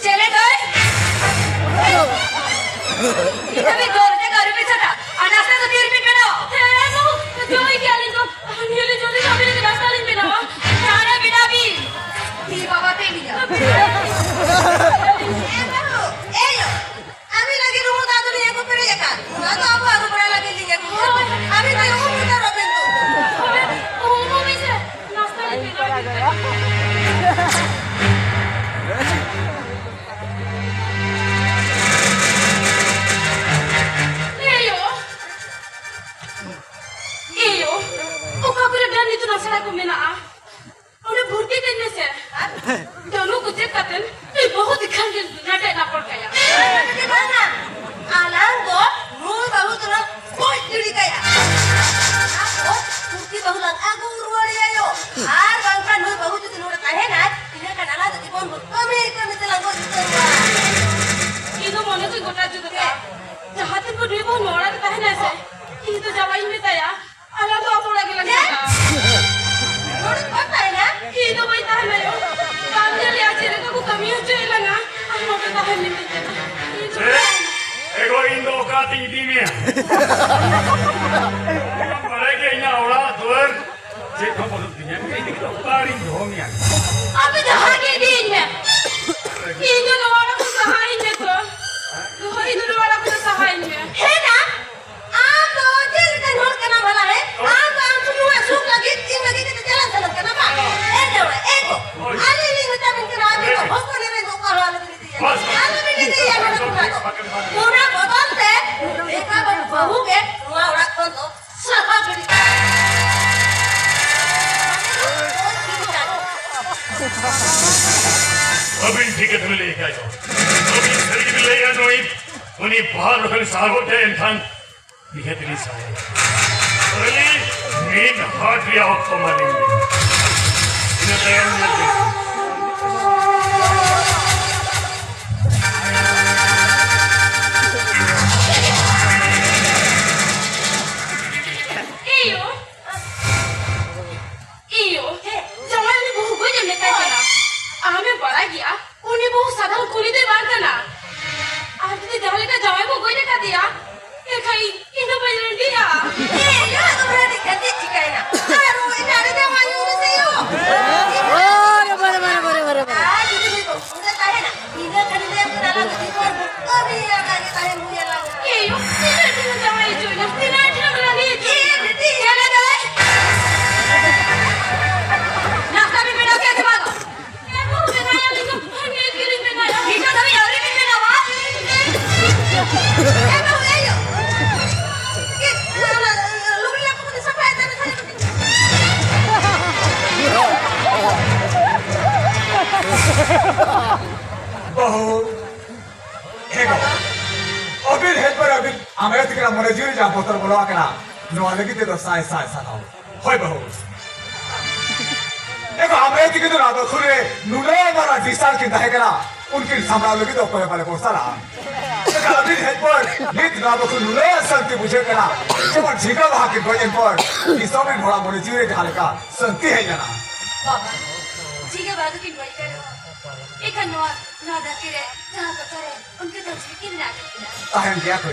ᱪᱮᱞᱮ ᱫᱚᱭ? ᱤᱱᱟᱹ ᱢᱤᱫ ᱫᱚᱨᱡᱟ ᱠᱟᱹᱨᱩ ᱯᱮ ᱪᱷᱟᱰᱟ᱾ ᱟᱨ ᱱᱟᱥᱛᱟ ᱫᱚ ᱛᱤ ᱨᱮᱵᱤᱱ ᱵᱮᱱᱟᱣᱟ? ᱦᱮᱸ ᱜᱳ, ᱡᱚᱢᱮᱫ ᱜᱮᱭᱟᱞᱤᱧ ᱜᱳ᱾ ᱧᱮᱞᱮ ᱡᱚᱞᱫᱤ ᱠᱟᱹᱢᱤ ᱞᱟᱹᱜᱤᱫ ᱱᱟᱥᱛᱟ ᱞᱤᱧ ᱵᱮᱱᱟᱣᱟ᱾ ᱪᱟᱬᱮ ᱵᱮᱱᱟᱣ ᱵᱤᱱ᱾ ᱤ ᱵᱟᱵᱟ ᱛᱮ ᱞᱤᱧᱟ᱾ ᱮ ᱵᱟᱹᱦᱩ, ᱮ ᱭᱳ, ᱟᱹᱵᱤᱱ ᱞᱟᱹᱜᱤᱫ ᱨᱩᱢᱩ ᱫᱟᱜ ᱫᱚᱞᱤᱧ ᱟᱹᱜᱩ ᱯᱮᱨᱮᱡ ᱟᱠᱟᱫ᱾ ᱚᱱᱟ ᱫᱚ ᱟᱵᱚ ᱟᱹᱨᱩ ᱵᱟᱲᱟ ᱞᱟᱹᱜᱤᱫ ᱞᱤᱧ ᱟᱹᱜᱩ ᱠᱟᱫᱟ᱾ ᱟᱹᱵᱤᱱ ᱫᱚ ᱩᱢ ᱩᱛᱟᱹᱨᱚᱜ ᱵᱤᱱ ᱛᱚ᱾ ᱦᱳᱭ, ᱩᱢᱩᱜ ᱢᱮᱥᱮ᱾ ᱱᱟᱥᱛᱟ ᱞᱤᱧ ᱵᱮᱱᱟᱣ ᱞᱟᱹᱜᱤᱫ᱾ ᱮᱭᱳ, ᱮᱭᱳ, ᱚᱠᱟ ᱠᱚᱨᱮ ᱰᱟᱹᱱ ᱱᱤᱛᱩᱱ ᱟᱥᱲᱟ ᱠᱚ ᱢᱮᱱᱟᱜᱼᱟ? ᱚᱸᱰᱮ ᱵᱷᱚᱨᱛᱤ ᱠᱟᱹᱧ ᱢᱮᱥᱮ᱾ ᱰᱟᱹᱱᱩ ᱠᱚ ᱪᱮᱫ ᱠᱟᱛᱮ ᱱᱩᱭ ᱵᱟᱹᱦᱩ ᱛᱤᱠᱷᱟᱱ ᱜᱮ ᱱᱟᱴᱮ ᱱᱟᱯᱚᱲ ᱠᱟᱭᱟ᱾ ᱟᱞᱟᱝ ᱫᱚ ᱱᱩᱭ ᱵᱟᱹᱦᱩ ᱫᱚᱞᱟᱝ ᱜᱚᱡ ᱜᱤᱰᱤ ᱠᱟᱭᱟ᱾ ᱚᱱᱟ ᱯᱚᱨ ᱯᱷᱩᱨᱛᱤ ᱵᱟᱹᱦᱩ ᱞᱟᱝ ᱟᱹᱜᱩ ᱨᱩᱣᱟᱹᱲ ᱮᱭᱟ ᱭᱳ᱾ ᱟᱨ ᱵᱟᱝᱠᱷᱟᱱ ᱱᱩᱭ ᱵᱟᱹᱦᱩ ᱡᱩᱫᱤ ᱱᱚᱰᱮ ᱛᱟᱦᱮᱱᱟᱭ, ᱤᱱᱟᱹ ᱠᱷᱟᱱ ᱟᱞᱟᱝ ᱫᱚ ᱡᱤᱵᱚᱱ ᱵᱷᱳᱨ ᱠᱟᱹᱢᱤ ᱠᱟᱹᱢᱤ ᱛᱮᱞᱟᱝ ᱜᱚᱡ ᱩᱛᱟᱹᱨᱚᱜᱼᱟ᱾ ᱤᱧ ᱫᱚ ᱢᱚᱱᱮ ᱫᱚᱧ ᱜᱚᱴᱟ ᱡᱩᱛ ᱟᱠᱟᱫᱼᱟ᱾ ᱡᱟᱦᱟᱸ ᱛᱤᱱ ᱵᱷᱳᱨ ᱱᱩᱭ ᱵᱟᱹᱦᱩ ᱱᱚᱣᱟ ᱚᱲᱟᱜ ᱨᱮ ᱛᱟᱦᱮᱱᱟᱭ ᱥᱮ, ᱤᱧ ᱫᱚ ᱡᱟᱶᱟᱭ ᱤᱧ ᱢᱮᱛᱟᱭᱟ, ᱟᱞᱟᱝ ᱫᱚ ᱟᱵᱚ ᱚᱲᱟᱜ ᱜᱮᱞᱟᱝ ᱪᱟᱞᱟᱜᱼᱟ᱾ ᱱᱚᱰᱮ ᱫᱚ ᱵᱟᱢ ᱛᱟᱦᱮᱱᱟ? ᱤᱧ ᱫᱚ ᱵᱟᱹᱧ ᱛᱟᱦᱮᱱᱟ ᱭᱳ᱾ ᱵᱟᱢ ᱧᱮᱞᱮᱜᱼᱟ ᱪᱮᱫ ᱞᱮᱠᱟ ᱠᱚ ᱠᱟᱹᱢᱤ ᱦᱚᱪᱚᱭᱮᱫ ᱞᱟᱝᱟ? ᱟᱨ ᱱᱚᱰᱮ ᱛᱟᱦᱮᱱ ᱢᱮᱛᱟᱹᱧ ᱠᱟᱱᱟ᱾ ᱤᱧ ᱫᱚ ᱪᱮᱫ? ᱮᱜᱳ, ᱤᱧ ᱫᱚ ᱚᱠᱟᱛᱤᱧ ᱤᱫᱤ ᱢᱮᱭᱟ? ᱵᱟᱲᱟᱭ ᱜᱮ ᱤᱧᱟᱹᱜ ᱚᱲᱟᱜ ᱫᱩᱣᱟᱹᱨ ᱪᱮᱫ ᱦᱚᱸ ᱵᱟᱹᱱᱩᱜ ᱛᱤᱧᱟ᱾ ᱤᱧ ᱫᱚ ᱚᱠᱟᱨᱤᱧ ᱫᱚᱦᱚ ᱢᱮᱭᱟ? ᱟᱯᱮ ᱡᱟᱦᱟᱸ ᱜᱮ ᱤᱫᱤᱭᱤᱧ ᱢᱮ᱾ ᱤᱧ ᱫᱚ ᱱᱚᱣᱟ ᱚᱲᱟᱜ ᱠᱷᱚᱱ ᱥᱟᱦᱟᱭᱤᱧ ᱢᱮ ᱛᱚ᱾ ᱫᱚᱦᱚ, ᱤᱧ ᱫᱚ ᱱᱚᱣᱟ ᱚᱲᱟᱜ ᱠᱷᱚᱱ ᱥᱟᱦᱟᱭᱤᱧ ᱢᱮ᱾ ᱦᱮᱸ ᱱᱟ? ᱟᱢ ᱫᱚ ᱪᱮᱫ ᱞᱮᱠᱟᱱ ᱦᱚᱲ ᱠᱟᱱᱟᱢ ᱵᱷᱟᱞᱟ, ᱦᱮᱸ? ᱟᱢ ᱫᱚ ᱟᱢ ᱥᱩᱢᱩᱝᱟᱜ ᱥᱩᱠ ᱞᱟᱹᱜᱤᱫ ᱤᱧ ᱞᱟᱹᱜᱤᱫ ᱠᱟᱛᱮ ᱪᱟᱞᱟᱜ ᱥᱟᱱᱟᱢ ᱠᱟᱱᱟ ᱵᱟᱝ? ᱮ ᱡᱟᱶᱟᱭ, ᱮ ᱜᱳ, ᱟᱹᱞᱤᱧ ᱞᱤᱧ ᱢᱮᱛᱟ ᱵᱤᱱ ᱠᱟᱱᱟ, ᱟᱹᱵᱤᱱ ᱫᱚ ᱦᱚᱯᱚᱱ ᱮᱨᱟ ᱫᱚ ᱚᱠᱟ ᱦᱚᱸ ᱟᱞᱚᱵᱤᱱ ᱤᱫᱤᱭᱟ᱾ ᱟᱞᱚᱵᱤᱱ ᱤᱫᱤᱭᱟ ᱱᱚᱰᱮ ᱠᱷᱚᱱᱟᱜ ᱫᱚ᱾ ᱚᱱᱟ ᱵᱚᱫᱚᱞ ᱛᱮ ᱵᱮᱴᱟ ᱵᱟᱹᱵᱩ ᱜᱮ ᱱᱚᱣᱟ ᱚᱲᱟᱜ ᱠᱷᱚᱱ ᱫᱚ ᱥᱟᱦᱟ ᱜᱤᱰᱤ ᱠᱟᱜ᱾ ᱟᱹᱵᱤᱱ ᱴᱷᱤᱠ ᱠᱟᱛᱷᱟ ᱵᱤᱱ ᱞᱟᱹᱭ ᱟᱠᱟᱫ ᱫᱚ᱾ ᱟᱹᱵᱤᱱ ᱥᱟᱹᱨᱤ ᱜᱮᱵᱤᱱ ᱞᱟᱹᱭᱮᱫᱼᱟ ᱱᱩᱭ᱾ ᱩᱱᱤ ᱵᱟᱦᱟ ᱨᱚᱦᱚᱭ ᱥᱟᱦᱟ ᱜᱚᱫ ᱮᱱᱠᱷᱟᱱ ᱱᱤᱦᱟᱹᱛ ᱞᱤᱧ ᱥᱟᱦᱟᱭᱟ᱾ ᱠᱷᱟᱹᱞᱤ ᱢᱤᱫ ᱦᱟᱴ ᱨᱮᱭᱟᱜ ᱚᱠᱛᱚ ᱮᱢᱟ ᱞᱤᱧ ᱵᱤᱱ᱾ ᱤᱱᱟᱹ ᱛᱟᱭᱚᱢ ᱧᱮᱞ ᱵᱤᱱ᱾ ᱮᱭᱳ! ᱮᱭᱳ! ᱦᱮᱸ, ᱡᱟᱶᱟᱭ ᱩᱱᱤ ᱵᱟᱹᱦᱩ ᱜᱚᱡ ᱮᱢ ᱢᱮᱛᱟᱭ ᱠᱟᱱᱟ᱾ ᱟᱢᱮᱢ ᱵᱟᱲᱟᱭ ᱜᱮᱭᱟ, ᱩᱱᱤ ᱵᱟᱹᱦᱩ ᱥᱟᱫᱷᱟᱨᱚᱱ ᱠᱩᱞᱤ ᱫᱚᱭ ᱵᱟᱝ ᱠᱟᱱᱟ᱾ ᱟᱨ ᱡᱩᱫᱤ ᱡᱟᱦᱟᱸ ᱞᱮᱠᱟ ᱡᱟᱶᱟᱭ ᱠᱚ ᱜᱚᱡ ᱟᱠᱟᱫᱮᱭᱟ, ᱮᱱᱠᱷᱟᱱ ᱤᱧ, ᱤᱧ ᱫᱚ ᱵᱟᱹᱧ ᱨᱟᱺᱰᱤᱜᱼᱟ᱾ ᱮ, ᱭᱳ, ᱟᱫᱚ ᱨᱟᱺᱰᱤ ᱠᱟᱛᱮ ᱪᱤᱠᱟᱹᱭᱮᱱᱟ? ᱟᱨ ᱦᱚᱸ ᱮᱴᱟᱜ ᱨᱮ ᱡᱟᱶᱟᱭ ᱦᱩᱭᱩᱜ ᱢᱮᱥᱮ ᱭᱳ᱾ ᱚᱨᱮ ᱵᱟᱨᱮ ᱵᱟᱨᱮ ᱵᱟᱨᱮ ᱵᱟᱨᱮ ᱵᱟᱨᱮ᱾ ᱟᱨ ᱡᱩᱫᱤ ᱱᱤᱛᱚᱜ ᱩᱱᱤ ᱛᱟᱦᱮᱱᱟ, ᱤᱱᱟᱹ ᱠᱷᱟᱱ ᱤᱧ ᱫᱚ ᱮᱢ ᱠᱟᱱᱟ, ᱟᱞᱟᱝ ᱫᱚ ᱡᱤᱵᱚᱱ ᱵᱷᱳᱨ ᱠᱟᱹᱢᱤ ᱟᱠᱟᱫ ᱜᱮ ᱛᱟᱦᱮᱱ ᱦᱩᱭ ᱟᱞᱟᱝᱟ᱾ ᱮ ᱭᱳ, ᱛᱤᱱᱟᱹᱜ ᱰᱷᱮᱨ ᱡᱟᱶᱟᱭ ᱦᱚᱪᱚᱭᱮᱱᱟ, ᱛᱤᱱᱟᱹᱜ ᱰᱷᱮᱨ ᱨᱟᱺᱰᱤ ᱦᱚᱪᱚᱭᱮᱱᱟ᱾ ᱮ, ᱵᱤᱴᱤ, ᱧᱮᱞ ᱫᱟᱹᱧ᱾ ᱱᱟᱥᱛᱟ ᱵᱤᱱ ᱵᱮᱱᱟᱣ ᱠᱮᱫ ᱥᱮ ᱵᱟᱝ? ᱮ ᱵᱟᱹᱦᱩ, ᱵᱮᱱᱟᱣ ᱟᱹᱞᱤᱧ ᱫᱚ ᱱᱤᱛ ᱜᱮᱞᱤᱧ ᱵᱮᱱᱟᱣᱟ᱾ ᱱᱤᱛᱚᱜ ᱫᱷᱟᱹᱵᱤᱡ ᱟᱹᱣᱨᱤ ᱵᱤᱱ ᱵᱮᱱᱟᱣᱟ? ᱮ ᱵᱟᱹᱦᱩ, ᱮ ᱭᱳ᱾ ᱪᱮᱫ, ᱚᱱᱟ, ᱞᱩᱜᱽᱲᱤ ᱞᱟᱯᱚ ᱠᱚᱫᱚ ᱥᱟᱯᱷᱟᱭ ᱛᱟᱵᱮᱱ ᱠᱷᱟᱱ᱾ ᱵᱟᱹᱦᱩ, ᱦᱮᱸ ᱜᱚ᱾ ᱟᱹᱵᱤᱱ ᱦᱮᱡ ᱯᱚᱨᱮ ᱟᱹᱵᱤᱱ ᱟᱢᱟᱭᱚ ᱛᱤᱠᱤᱱᱟᱜ ᱢᱚᱱᱮ ᱡᱤᱣᱤ ᱨᱮ ᱡᱟᱦᱟᱸ ᱵᱚᱛᱚᱨ ᱵᱚᱞᱚ ᱟᱠᱟᱱᱟ, ᱱᱚᱣᱟ ᱞᱟᱹᱜᱤᱫ ᱛᱮᱫᱚ ᱥᱟᱭ ᱥᱟᱭ ᱥᱟᱨᱦᱟᱣ᱾ ᱦᱳᱭ ᱵᱟᱹᱦᱩ᱾ ᱮ ᱜᱚ, ᱟᱢᱟᱭᱚ ᱛᱤᱠᱤᱱ ᱫᱚ ᱱᱚᱣᱟ ᱵᱟᱹᱠᱷᱩᱞ ᱨᱮ ᱱᱩᱱᱟᱹᱜ ᱢᱟᱨᱟᱝ ᱰᱤᱥᱴᱟᱨ ᱠᱤᱱ ᱛᱟᱦᱮᱸ ᱠᱟᱱᱟ, ᱩᱱᱠᱤᱱ ᱥᱟᱢᱵᱲᱟᱣ ᱞᱟᱹᱜᱤᱫ ᱫᱚ ᱚᱠᱚᱭ ᱦᱚᱸ ᱵᱟᱞᱮ ᱵᱷᱚᱨᱥᱟ ᱞᱟᱜᱼᱟ᱾ ᱮᱱᱠᱷᱟᱱ ᱟᱹᱵᱤᱱ ᱦᱮᱡ ᱯᱚᱨ ᱱᱤᱛ ᱱᱚᱣᱟ ᱵᱟᱹᱠᱷᱩᱞ ᱱᱩᱱᱟᱹᱜ ᱥᱟᱱᱛᱤ ᱵᱩᱡᱷᱟᱹᱜ ᱠᱟᱱᱟ, ᱡᱮᱢᱚᱱ ᱡᱷᱤᱸᱜᱟᱹ ᱵᱟᱦᱟ ᱠᱤᱱ ᱜᱚᱡ ᱮᱱ ᱯᱚᱨ ᱫᱤᱥᱚᱢ ᱨᱤᱱ ᱦᱚᱲᱟᱜ ᱢᱚᱱᱮ ᱡᱤᱣᱤ ᱨᱮ ᱡᱟᱦᱟᱸ ᱞᱮᱠᱟ ᱥᱟᱱᱛᱤ ᱦᱮᱡ ᱞᱮᱱᱟ᱾ ᱵᱟᱵᱟ, ᱡᱷᱤᱸᱜᱟᱹ ᱵᱟᱦᱟ ᱫᱚᱠᱤᱱ ᱜᱚᱡ ᱠᱟᱱ ᱨᱮᱦᱚᱸ, ᱮᱱᱠᱷᱟᱱ ᱱᱚᱣᱟ, ᱱᱚᱣᱟ ᱫᱷᱟᱹᱨᱛᱤ ᱨᱮ ᱡᱟᱦᱟᱸ ᱠᱚ ᱪᱟᱨᱮ, ᱩᱱᱠᱩ ᱫᱚ ᱡᱤᱣᱤ ᱠᱤᱱ ᱢᱮᱱᱟᱜ ᱠᱤᱱᱟ᱾ ᱛᱟᱦᱮᱱ ᱜᱮᱭᱟ ᱠᱚ,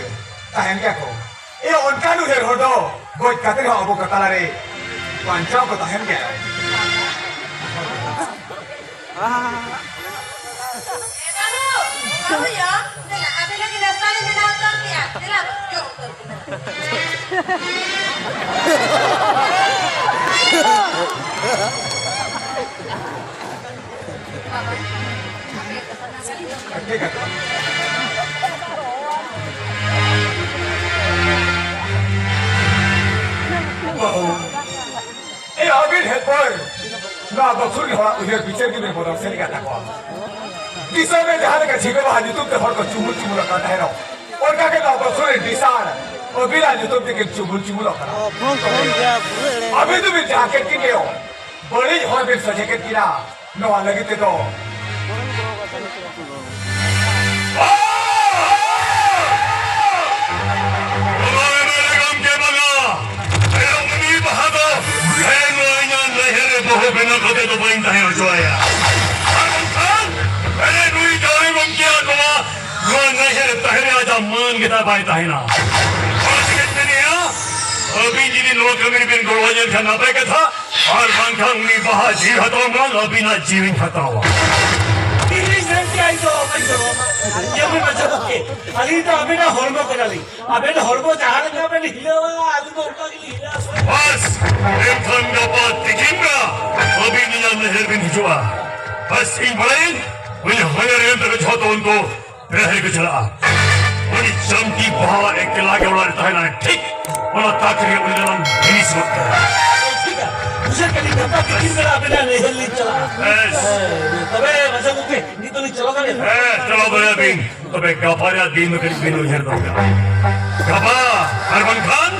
ᱛᱟᱦᱮᱱ ᱜᱮᱭᱟ ᱠᱚ᱾ ᱮ, ᱚᱱᱠᱟᱱ ᱩᱭᱦᱟᱹᱨ ᱦᱚᱲ ᱫᱚ ᱜᱚᱡ ᱠᱟᱛᱮ ᱨᱮᱦᱚᱸ ᱟᱵᱚ ᱠᱚ ᱛᱟᱞᱟᱨᱮ ᱵᱟᱧᱪᱟᱣ ᱠᱚ ᱛᱟᱦᱮᱱ ᱜᱮᱭᱟ᱾ ᱵᱟᱹᱵᱩ, ᱵᱟᱹᱵᱩ ᱭᱟ, ᱫᱮᱞᱟ, ᱟᱯᱮ ᱞᱟᱹᱜᱤᱫ ᱱᱟᱥᱛᱟ ᱞᱮ ᱵᱮᱱᱟᱣ ᱩᱛᱟᱹᱨ ᱠᱮᱜᱼᱟ᱾ ᱫᱮᱞᱟ, ᱡᱚᱢ ᱩᱛᱟᱹᱨ ᱯᱮ᱾ ᱵᱟᱵᱟ, ᱟᱯᱮ ᱫᱚ ᱱᱟᱥᱛᱟ ᱞᱮ ᱡᱚᱢ ᱠᱮᱜᱼᱟ᱾ ᱵᱟᱹᱵᱩ, ᱮ ᱟᱹᱵᱤᱱ ᱦᱮᱡ ᱯᱚᱨ ᱱᱚᱣᱟ ᱵᱟᱹᱠᱷᱩᱞ ᱦᱚᱲᱟᱜ ᱩᱭᱦᱟᱹᱨ ᱵᱤᱪᱟᱹᱨ ᱜᱮᱵᱤᱱ ᱵᱚᱫᱚᱞ ᱥᱟᱹᱨᱤ ᱠᱟᱜ ᱛᱟᱠᱚᱣᱟ᱾ ᱫᱤᱥᱚᱢ ᱨᱮ ᱡᱟᱦᱟᱸ ᱞᱮᱠᱟ ᱡᱷᱤᱸᱜᱟᱹ ᱵᱟᱦᱟ ᱧᱩᱛᱩᱢ ᱛᱮ ᱦᱚᱲ ᱠᱚ ᱪᱩᱢᱩᱞ ᱪᱩᱢᱩᱞ ᱟᱠᱟᱱ ᱛᱟᱦᱮᱱᱚᱜ, ᱚᱱᱠᱟ ᱜᱮ ᱱᱚᱣᱟ ᱵᱚᱥᱩᱨ ᱨᱮᱱ ᱰᱤᱥᱟᱲ ᱟᱹᱵᱤᱱᱟᱜ ᱧᱩᱛᱩᱢ ᱛᱮᱠᱤᱱ ᱪᱩᱢᱩᱞ ᱪᱩᱢᱩᱞᱚᱜ ᱠᱟᱱᱟ᱾ ᱟᱹᱵᱤᱱ ᱫᱚᱵᱤᱱ ᱡᱟᱦᱟᱸ ᱠᱮᱫ ᱠᱤᱱ ᱨᱮᱦᱚᱸ, ᱵᱟᱹᱲᱤᱡ ᱦᱚᱲ ᱵᱤᱱ ᱥᱚᱡᱷᱮ ᱠᱮᱫ ᱠᱤᱱᱟ᱾ ᱱᱚᱣᱟ ᱞᱟᱹᱜᱤᱫ ᱛᱮᱫᱚ ᱵᱟᱝᱟ, ᱵᱟᱝᱟ, ᱮᱨᱟ ᱩᱱᱤ ᱵᱟᱦᱟ ᱫᱚ, ᱮ, ᱱᱚᱣᱟ ᱤᱧᱟᱜ ᱱᱟᱹᱭᱦᱟᱹᱨ ᱨᱮ ᱵᱟᱹᱦᱩ ᱵᱮᱱᱟᱣ ᱠᱟᱛᱮ ᱫᱚ ᱵᱟᱹᱧ ᱛᱟᱦᱮᱸ ᱦᱚᱪᱚᱣᱟᱭᱟ᱾ ᱟᱨ ᱵᱟᱝᱠᱷᱟᱱ, ᱮ, ᱱᱩᱭ ᱡᱟᱶᱟᱭ ᱜᱚᱢᱠᱮᱭᱟᱜ ᱱᱚᱣᱟ, ᱱᱚᱣᱟ ᱱᱟᱹᱭᱦᱟᱹᱨ ᱨᱮ ᱛᱟᱦᱮᱸ ᱨᱮ ᱟᱡᱟᱜ ᱢᱟᱹᱱ ᱜᱮᱛᱟᱭ ᱵᱟᱭ ᱛᱟᱦᱮᱱᱟ᱾ ᱚᱱᱟ ᱪᱤᱠᱟᱹᱧ ᱢᱮᱱᱮᱜᱼᱟ, ᱟᱹᱵᱤᱱ ᱡᱩᱫᱤ ᱱᱚᱣᱟ ᱠᱟᱹᱢᱤ ᱨᱮᱵᱤᱱ ᱜᱚᱲᱚ ᱟᱹᱧ ᱠᱷᱟᱱ ᱱᱟᱯᱟᱭ ᱠᱟᱛᱷᱟ, ᱟᱨ ᱵᱟᱝᱠᱷᱟᱱ ᱩᱱᱤ ᱵᱟᱦᱟ ᱡᱤᱣᱤ ᱦᱟᱛᱟᱣ ᱢᱟ, ᱟᱹᱵᱤᱱᱟᱜ ᱡᱤᱣᱤᱧ ᱦᱟᱛᱟᱣᱟ᱾ ᱤᱧᱤᱧ ᱢᱮᱱ ᱠᱮᱜᱼᱟ, ᱤᱧ ᱫᱚ ᱵᱟᱹᱧ ᱜᱚᱲᱚ ᱟᱢᱟ᱾ ᱧᱮᱞ ᱢᱮ ᱵᱟᱪᱷᱟ ᱜᱚᱢᱠᱮ, ᱟᱹᱞᱤᱧ ᱫᱚ ᱟᱹᱵᱤᱱᱟᱜ ᱦᱚᱲᱢᱚ ᱠᱟᱱᱟᱞᱤᱧ᱾ ᱟᱵᱮᱱ ᱦᱚᱲᱢᱚ ᱡᱟᱦᱟᱸ ᱞᱮᱠᱟ ᱵᱮᱱ ᱦᱤᱞᱟᱹᱣᱟ, ᱟᱹᱞᱤᱧ ᱫᱚ ᱚᱱᱠᱟ ᱜᱮᱞᱤᱧ ᱦᱤᱞᱟᱹᱣᱟ ᱥᱮ᱾ ᱵᱟᱥ, ᱮᱱᱠᱷᱟᱱ ᱜᱟᱯᱟ ᱛᱤᱠᱤᱱ ᱵᱮᱲᱟ ᱟᱹᱵᱤᱱ ᱤᱧᱟᱜ ᱱᱟᱹᱭᱦᱟᱹᱨ ᱵᱤᱱ ᱦᱤᱡᱩᱜᱼᱟ᱾ ᱵᱟᱥ, ᱤᱧ ᱵᱟᱲᱟᱭᱟᱹᱧ, ᱩᱱᱤ ᱦᱚᱧᱦᱟᱨ ᱮᱨᱟ ᱛᱟᱠᱚ ᱡᱷᱚᱛᱚ ᱩᱱᱠᱩ ᱱᱟᱹᱭᱦᱟᱹᱨ ᱠᱚ ᱪᱟᱞᱟᱜᱼᱟ᱾ ᱩᱱᱤ ᱡᱟᱢᱛᱤ ᱵᱟᱦᱟ ᱮᱠᱞᱟ ᱜᱮ ᱚᱲᱟᱜ ᱨᱮ ᱛᱟᱦᱮᱱᱟᱭ, ᱴᱷᱤᱠ ᱚᱱᱟ ᱛᱟᱠ ᱨᱮ ᱩᱱᱤ ᱫᱚᱞᱟᱝ ᱦᱤᱲᱤᱥ ᱜᱚᱫ ᱠᱟᱭᱟ᱾ ᱴᱷᱤᱠ ᱜᱮᱭᱟ, ᱵᱩᱡᱷᱟᱹᱣ ᱠᱮᱫᱟᱞᱤᱧ, ᱜᱟᱯᱟ ᱛᱤᱠᱤᱱ ᱵᱮᱲᱟ ᱟᱵᱮᱱᱟᱜ ᱱᱟᱹᱭᱦᱟᱹᱨ ᱞᱤᱧ ᱪᱟᱞᱟᱜᱼᱟ᱾ ᱵᱮᱥ᱾ ᱦᱮᱸ, ᱛᱚᱵᱮ ᱢᱟᱪᱷᱟ ᱜᱚᱢᱠᱮ, ᱱᱤᱛ ᱫᱚᱞᱤᱧ ᱪᱟᱞᱟᱣ ᱫᱟᱲᱮᱭᱟᱜᱼᱟ? ᱦᱮᱸ, ᱪᱟᱞᱟᱣ ᱫᱟᱲᱮᱭᱟᱜ ᱵᱤᱱ᱾ ᱛᱚᱵᱮ ᱜᱟᱯᱟ ᱨᱮᱭᱟᱜ ᱫᱤᱱ ᱫᱚ ᱠᱟᱹᱴᱤᱡ ᱵᱤᱱ ᱩᱭᱦᱟᱹᱨ ᱫᱚᱦᱚ ᱠᱟᱜᱼᱟ᱾ ᱜᱟᱯᱟ, ᱟᱨ ᱵᱟᱝᱠᱷᱟᱱ?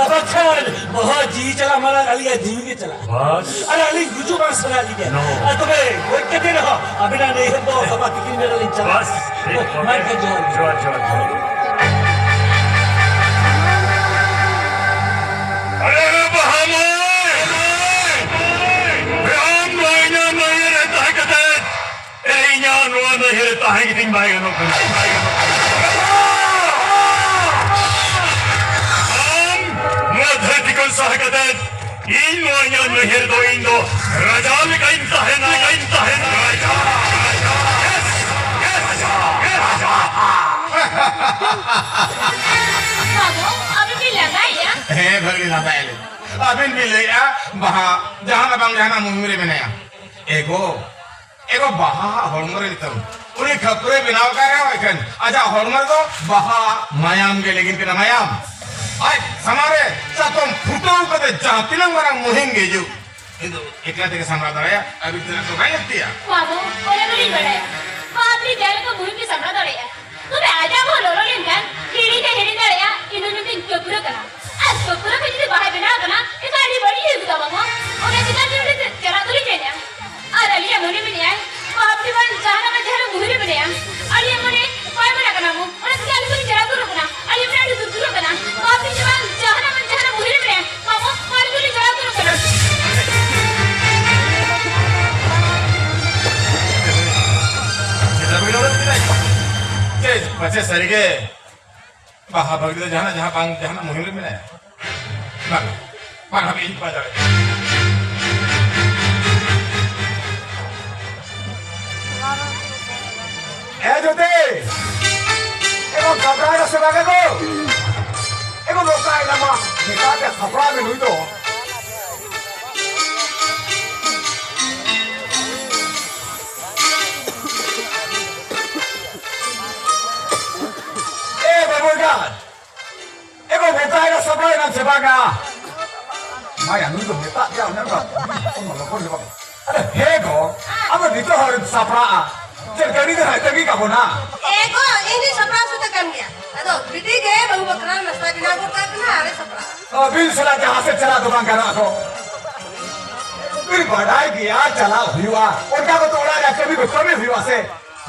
ᱟᱨ ᱵᱟᱝᱠᱷᱟᱱ ᱵᱚᱦᱚᱜ ᱡᱤᱣᱤ ᱪᱟᱞᱟᱜ ᱢᱟᱲᱟᱝ ᱟᱹᱞᱤᱧᱟᱜ ᱡᱤᱣᱤ ᱜᱮ ᱪᱟᱞᱟᱜᱼᱟ᱾ ᱵᱟᱥ᱾ ᱟᱨ ᱟᱹᱞᱤᱧ ᱜᱩᱡᱩᱜ ᱵᱟᱝ ᱥᱟᱱᱟ ᱞᱤᱧᱟ᱾ ᱱᱚ᱾ ᱟᱨ ᱛᱚᱵᱮ ᱜᱚᱡ ᱠᱟᱛᱮ ᱨᱮᱦᱚᱸ ᱟᱵᱮᱱᱟᱜ ᱱᱟᱹᱭᱦᱟᱹᱨ ᱫᱚ ᱜᱟᱯᱟ ᱛᱤᱠᱤᱱ ᱵᱮᱲᱟ ᱞᱤᱧ ᱪᱟᱞᱟᱜᱼᱟ᱾ ᱵᱟᱥ, ᱴᱷᱤᱠ, ᱢᱟ ᱮᱱᱠᱷᱟᱱ ᱡᱚᱦᱟᱨ ᱜᱮ᱾ ᱡᱚᱦᱟᱨ, ᱡᱚᱦᱟᱨ, ᱡᱚᱦᱟᱨ᱾ ᱟᱨᱮ ᱵᱟᱦᱟ ᱢᱟᱹᱭ! ᱟᱢ ᱱᱚᱣᱟ ᱤᱧᱟᱹᱜ ᱱᱟᱹᱭᱦᱟᱹᱨ ᱨᱮ ᱛᱟᱦᱮᱸ ᱠᱟᱛᱮ ᱮ, ᱤᱧᱟᱜ ᱱᱚᱣᱟ ᱱᱟᱹᱭᱦᱟᱹᱨ ᱨᱮ ᱛᱟᱦᱮᱸ ᱜᱮᱛᱤᱧ ᱵᱟᱭ ᱜᱟᱱᱚᱜ ᱠᱟᱱᱟ᱾ ᱟᱢ ᱱᱚᱣᱟ ᱫᱷᱟᱹᱨᱛᱤ ᱠᱷᱚᱱ ᱥᱟᱦᱟ ᱠᱟᱛᱮ ᱤᱧ ᱱᱚᱣᱟ ᱤᱧᱟᱜ ᱱᱟᱹᱭᱦᱟᱹᱨ ᱫᱚ ᱤᱧ ᱫᱚ ᱨᱟᱡᱟ ᱞᱮᱠᱟᱧ ᱛᱟᱦᱮᱱᱟ, ᱞᱮᱠᱟᱧ ᱛᱟᱦᱮᱱᱟ, ᱨᱟᱡᱟ, ᱨᱟᱡᱟ, ᱨᱟᱡᱟ᱾ ᱵᱟᱹᱵᱩ, ᱟᱹᱵᱤᱱ ᱵᱤᱱ ᱞᱟᱸᱫᱟᱭᱮᱫᱼᱟ? ᱦᱮᱸ, ᱵᱷᱟᱹᱜᱤ ᱞᱟᱸᱫᱟᱭᱮᱫᱼᱟ ᱞᱤᱧ᱾ ᱟᱹᱵᱤᱱ ᱵᱤᱱ ᱞᱟᱹᱭᱮᱫᱼᱟ, ᱵᱟᱦᱟ ᱡᱟᱦᱟᱱᱟᱜ ᱵᱟᱝ ᱡᱟᱦᱟᱱᱟᱜ ᱢᱩᱦᱤᱢ ᱨᱮ ᱢᱮᱱᱟᱭᱟ᱾ ᱮᱜᱳ, ᱮᱜᱳ ᱵᱟᱦᱟ ᱦᱚᱲᱢᱚ ᱨᱮ ᱱᱤᱛᱚᱝ ᱩᱱᱤ ᱴᱷᱟᱹᱠᱩᱨᱮ ᱵᱮᱱᱟᱣ ᱟᱠᱟᱫ ᱨᱮᱦᱚᱸ ᱮᱠᱷᱮᱱ ᱟᱡᱟᱜ ᱦᱚᱲᱢᱚ ᱨᱮᱫᱚ ᱵᱟᱦᱟ ᱢᱟᱭᱟᱢ ᱜᱮ ᱞᱤᱸᱜᱤᱱ ᱠᱟᱱᱟ, ᱢᱟᱭᱟᱢ᱾ ᱟᱡ ᱥᱟᱢᱟᱝ ᱨᱮ ᱪᱟᱛᱚᱢ ᱯᱷᱩᱴᱟᱹᱣ ᱠᱟᱛᱮ ᱡᱟᱦᱟᱸ ᱛᱤᱱᱟᱹᱜ ᱢᱟᱨᱟᱝ ᱢᱩᱦᱤᱢ ᱜᱮ ᱦᱤᱡᱩᱜ, ᱤᱧ ᱫᱚ ᱮᱠᱞᱟ ᱛᱮᱜᱮ ᱥᱟᱢᱵᱲᱟᱣ ᱫᱟᱲᱮᱭᱟᱜᱼᱟ, ᱟᱹᱵᱤᱱ ᱛᱤᱱᱟᱹᱜ ᱫᱚ ᱵᱟᱭ ᱞᱟᱹᱠᱛᱤᱭᱟ᱾ ᱵᱟᱹᱵᱩ, ᱚᱱᱟ ᱫᱚᱞᱤᱧ ᱵᱟᱲᱟᱭᱟ᱾ ᱟᱹᱵᱤᱱ ᱡᱟᱦᱟᱸ ᱞᱮᱠᱟ ᱢᱩᱦᱤᱢ ᱜᱮ ᱥᱟᱢᱵᱲᱟᱣ ᱫᱟᱲᱮᱭᱟᱜᱼᱟ᱾ ᱛᱚᱵᱮ ᱟᱡᱟᱜ ᱵᱚᱦᱚᱜ ᱞᱚᱞᱚ ᱞᱮᱱᱠᱷᱟᱱ ᱦᱤᱲᱤᱧ ᱫᱚ ᱦᱤᱲᱤᱧ ᱫᱟᱲᱮᱭᱟᱜᱼᱟ, ᱤᱧ ᱫᱚ ᱱᱩᱭ ᱫᱚᱧ ᱯᱟᱹᱯᱨᱟᱹ ᱠᱟᱱᱟ᱾ ᱟᱨ ᱯᱟᱹᱯᱨᱟᱹ ᱠᱷᱚᱱ ᱡᱩᱫᱤ ᱵᱟᱦᱟᱭ ᱵᱮᱱᱟᱣ ᱠᱟᱱᱟ, ᱮᱱᱠᱷᱟᱱ ᱟᱹᱰᱤ ᱵᱟᱹᱲᱤᱡ ᱦᱩᱭ ᱜᱚᱫᱚᱜᱼᱟ ᱵᱟᱝ ᱢᱟ᱾ ᱚᱱᱟ ᱪᱮᱛᱟᱱ ᱨᱮ ᱩᱱᱤ ᱪᱟᱞᱟᱜ ᱫᱚᱞᱤᱧ ᱢᱮᱱᱮᱜᱼᱟ᱾ ᱟᱨ ᱟᱹᱞᱤᱧᱟᱜ ᱢᱚᱱᱮ ᱢᱮᱱᱮᱜᱼᱟᱭ, ᱵᱟᱯᱨᱮ ᱵᱟᱝ, ᱡᱟᱦᱟᱱᱟᱜ ᱵᱟᱝ ᱡᱟᱦᱟᱱᱟᱜ ᱢᱩᱦᱤᱨ ᱨᱮ ᱢᱮᱱᱟᱭᱟ᱾ ᱟᱹᱞᱤᱧᱟᱜ ᱢᱚᱱᱮ ᱵᱟᱭ ᱢᱟᱱᱟ ᱠᱟᱱᱟ ᱢᱚ, ᱚᱱᱟ ᱛᱮᱜᱮ ᱟᱹᱞᱤᱧ ᱫᱚᱞᱤᱧ ᱪᱟᱞᱟᱣ ᱩᱛᱟᱹᱨᱚᱜ ᱠᱟᱱᱟ᱾ ᱟᱹᱞᱤᱧᱟᱜ ᱢᱚᱱᱮ ᱟᱹᱰᱤ ᱫᱩᱨ ᱫᱩᱨᱚᱜ ᱠᱟᱱᱟ᱾ ᱵᱟᱯᱨᱮ ᱵᱟᱝ, ᱡᱟᱦᱟᱱᱟᱜ ᱵᱟᱝ ᱡᱟᱦᱟᱱᱟᱜ ᱢᱩᱦᱤᱨ ᱨᱮ ᱢᱮᱱᱟᱭᱟ᱾ ᱢᱟᱢᱚ, ᱟᱹᱞᱤᱧ ᱫᱚᱞᱤᱧ ᱪᱟᱞᱟᱣ ᱩᱛᱟᱹᱨᱚᱜ ᱠᱟᱱᱟ᱾ ᱪᱮᱫ ᱯᱟᱪᱮ ᱥᱟᱹᱨᱤᱜᱮ ᱵᱟᱦᱟ ᱵᱷᱟᱹᱜᱤ ᱫᱚ ᱡᱟᱦᱟᱱᱟᱜ, ᱡᱟᱦᱟᱸ ᱵᱟᱝ ᱡᱟᱦᱟᱱᱟᱜ ᱢᱩᱦᱤᱢ ᱨᱮ ᱢᱮᱱᱟᱭᱟ? ᱵᱟᱝ, ᱵᱟᱝ ᱦᱟᱯᱮ, ᱤᱧ ᱵᱟᱭ ᱫᱟᱲᱮᱭᱟᱜᱼᱟ᱾ ᱮ ᱡᱳᱛᱤ! ᱮ ᱜᱚ, ᱜᱟᱵᱨᱟᱭ ᱱᱟ ᱥᱮ ᱵᱟᱝ ᱮ ᱜᱚ? ᱮ ᱜᱚ, ᱱᱚᱝᱠᱟᱭ ᱱᱟ ᱢᱟ, ᱢᱮᱛᱟ ᱯᱮ ᱥᱟᱯᱲᱟᱣ ᱢᱮ ᱱᱩᱭ ᱫᱚ᱾ ᱮ ᱵᱟᱹᱵᱩ ᱮᱸᱜᱟᱛ, ᱮ ᱜᱚ, ᱢᱮᱛᱟᱭ ᱨᱮ ᱥᱟᱯᱲᱟᱣ ᱮᱱᱟᱢ ᱥᱮ ᱵᱟᱝᱟ? ᱢᱟᱭᱟ, ᱱᱩᱭ ᱫᱚ ᱢᱮᱛᱟᱜ ᱜᱮᱭᱟ, ᱚᱱᱮ ᱚᱱᱠᱟ ᱠᱩᱲᱤ ᱦᱚᱯᱚᱱ ᱫᱚ ᱞᱚᱜᱚᱱ ᱜᱮ ᱵᱟᱝ᱾ ᱟᱨᱮ ᱦᱮ ᱜᱚ, ᱟᱢ ᱫᱚ ᱱᱤᱛᱚᱜ ᱦᱚᱸ ᱟᱹᱣᱨᱤᱢ ᱥᱟᱯᱲᱟᱜᱼᱟ᱾ ᱪᱮᱫ ᱜᱟᱹᱰᱤ ᱫᱚ ᱦᱟᱸᱜ ᱛᱟᱺᱜᱤ ᱠᱟᱵᱚᱱᱟ? ᱮ ᱜᱚ, ᱤᱧ ᱫᱚᱧ ᱥᱟᱯᱲᱟᱣ ᱥᱟᱹᱛ ᱟᱠᱟᱱ ᱜᱮᱭᱟ᱾ ᱟᱫᱚ ᱵᱤᱴᱤ ᱜᱮ ᱵᱟᱹᱦᱩ ᱵᱟᱠᱷᱨᱟ ᱱᱟᱥᱛᱟ ᱵᱮᱱᱟᱣ ᱜᱚᱫ ᱠᱟᱜ ᱠᱟᱱᱟ, ᱟᱨᱮ ᱥᱟᱯᱲᱟᱜᱼᱟ᱾ ᱚ, ᱵᱤᱱ ᱥᱟᱞᱟᱜ ᱡᱟᱦᱟᱸ ᱥᱮᱫ ᱪᱟᱞᱟᱜ ᱫᱚ ᱵᱟᱝ ᱜᱟᱱᱚᱜᱼᱟ ᱜᱚ᱾ ᱵᱤᱱ ᱵᱟᱰᱟᱭ ᱜᱮᱭᱟ, ᱪᱟᱞᱟᱜ ᱦᱩᱭᱩᱜᱼᱟ᱾ ᱚᱱᱠᱟ ᱠᱚ ᱛᱚ ᱚᱲᱟᱜ ᱨᱮᱭᱟᱜ ᱠᱟᱹᱢᱤ ᱠᱚ ᱠᱟᱹᱢᱤ ᱦᱩᱭᱩᱜᱼᱟ ᱥᱮ᱾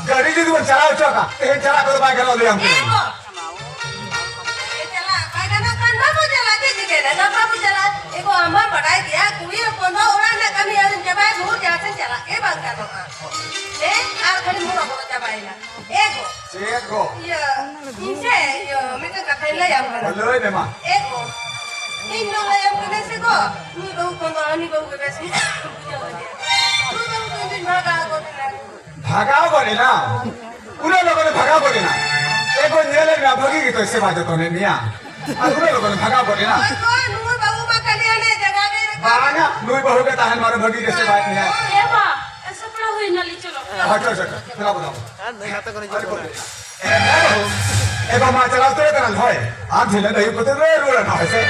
ᱜᱟᱹᱰᱤ ᱡᱩᱫᱤ ᱵᱚᱱ ᱪᱟᱞᱟᱣ ᱦᱚᱪᱚ ᱠᱟᱜᱼᱟ, ᱛᱮᱦᱮᱧ ᱪᱟᱞᱟᱜ ᱠᱚᱫᱚ ᱵᱟᱭ ᱜᱟᱱᱚᱜᱼᱟ, ᱞᱟᱹᱭᱟᱢ ᱮ ᱠᱟᱹᱱᱟᱹᱧ᱾ ᱜᱚ, ᱪᱟᱞᱟᱜ ᱵᱟᱭ ᱜᱟᱱᱚᱜ ᱠᱷᱟᱱ ᱵᱟᱵᱚ ᱪᱟᱞᱟᱜᱼᱟ, ᱪᱮᱫ ᱪᱤᱠᱟᱹᱭᱮᱱᱟ? ᱜᱟᱯᱟ ᱵᱚ ᱪᱟᱞᱟᱜᱼᱟ᱾ ᱮ ᱜᱚ, ᱟᱢ ᱢᱟᱢ ᱵᱟᱰᱟᱭ ᱜᱮᱭᱟ, ᱠᱩᱲᱤ ᱦᱚᱯᱚᱱ ᱫᱚ ᱚᱲᱟᱜ ᱨᱮᱱᱟᱜ ᱠᱟᱹᱢᱤ ᱟᱹᱣᱨᱤᱢ ᱪᱟᱵᱟᱭᱟ, ᱵᱷᱳᱨ ᱡᱟᱦᱟᱸ ᱥᱮᱫ ᱪᱟᱞᱟᱜ ᱜᱮ ᱵᱟᱝ ᱜᱟᱱᱚᱜᱼᱟ᱾ ᱦᱮᱸ? ᱟᱨ ᱠᱷᱟᱹᱞᱤ ᱢᱚᱱ ᱵᱚᱲᱚ ᱪᱟᱵᱟᱭᱮᱱᱟ᱾ ᱮ ᱜᱚ᱾ ᱪᱮᱫ ᱜᱚ? ᱤᱭᱟᱹ, ᱤᱧ ᱥᱮ, ᱤᱭᱟᱹ, ᱢᱤᱫᱴᱮᱱ ᱠᱟᱛᱷᱟᱧ ᱞᱟᱹᱭᱟᱢ ᱠᱟᱱᱟ᱾ ᱞᱟᱹᱭ ᱢᱮ ᱢᱟ᱾ ᱮ ᱜᱚ, ᱤᱧ ᱫᱚ ᱞᱟᱹᱭᱟᱢ ᱠᱟᱹᱱᱟᱹᱧ ᱥᱮ ᱜᱚ, ᱱᱩᱭ ᱵᱟᱹᱦᱩ ᱠᱷᱚᱱ ᱫᱚ ᱦᱟᱹᱱᱤ ᱵᱟᱹᱦᱩ ᱜᱮ ᱵᱮᱥ ᱤᱧ ᱵᱩᱡᱷᱟᱹᱣ ᱠᱮᱫᱮᱭᱟ᱾ ᱱᱩᱭ ᱵᱟᱹᱦᱩ ᱠᱷᱚᱱ ᱫᱚᱧ ᱵᱷᱟᱜᱟᱣ ᱜᱚᱫ ᱮᱱᱟ᱾ ᱵᱷᱟᱜᱟᱣ ᱜᱚᱫ ᱮᱱᱟ? ᱩᱱᱟᱹᱜ ᱞᱚᱜᱚᱱᱮ ᱵᱷᱟᱜᱟᱣ ᱜᱚᱫ ᱮᱱᱟ? ᱮ ᱜᱚ, ᱧᱮᱞᱮᱫ ᱢᱮᱭᱟ, ᱵᱷᱟᱹᱜᱤ ᱜᱮᱛᱚᱭ ᱥᱮᱵᱟ ᱡᱚᱛᱚᱱᱮᱫ ᱢᱮᱭᱟ᱾ ᱟᱨ ᱩᱱᱟᱹᱜ ᱞᱚᱜᱚᱱᱮ ᱵᱷᱟᱜᱟᱣ ᱜᱚᱫ ᱮᱱᱟ? ᱦᱳᱭ ᱜᱚ, ᱱᱩᱭ ᱵᱟᱹᱦᱩ ᱢᱟ ᱠᱷᱟᱹᱞᱤ ᱦᱟᱱᱮ ᱡᱟᱸᱜᱟ ᱜᱮ ᱨᱟᱠᱟᱵ᱾ ᱵᱟᱝᱟ, ᱱᱩᱭ ᱵᱟᱹᱦᱩ ᱜᱮ ᱛᱟᱦᱮᱱ ᱢᱟᱨᱮ ᱵᱷᱟᱹᱜᱤ ᱜᱮ ᱥᱮᱵᱟᱭᱮᱫ ᱢᱮᱭᱟ᱾ ᱮ ᱵᱟ, ᱥᱟᱯᱲᱟᱣ ᱦᱩᱭ ᱱᱟᱞᱤᱧ, ᱪᱚᱞᱚ᱾ ᱦᱳᱭ, ᱪᱚᱞᱚ, ᱪᱚᱞᱚ, ᱪᱚᱞᱚ, ᱵᱚᱞᱚ᱾ ᱟᱨ ᱱᱩᱭ ᱱᱟᱛᱮ ᱠᱷᱚᱱ ᱦᱤᱡᱩᱜ ᱠᱟᱱᱟ᱾ ᱮ ᱵᱟ, ᱢᱟ ᱪᱟᱞᱟᱣ ᱩᱛᱟᱹᱨ ᱠᱟᱱᱟ, ᱦᱳᱭ᱾ ᱟᱨ ᱫᱷᱤᱱᱟᱹᱝ ᱟᱹᱭᱩᱵ ᱠᱚᱛᱮ ᱞᱮ ᱨᱩᱣᱟᱹᱲᱟ ᱱᱟᱦᱟᱜ, ᱦᱳᱭ ᱥᱮ?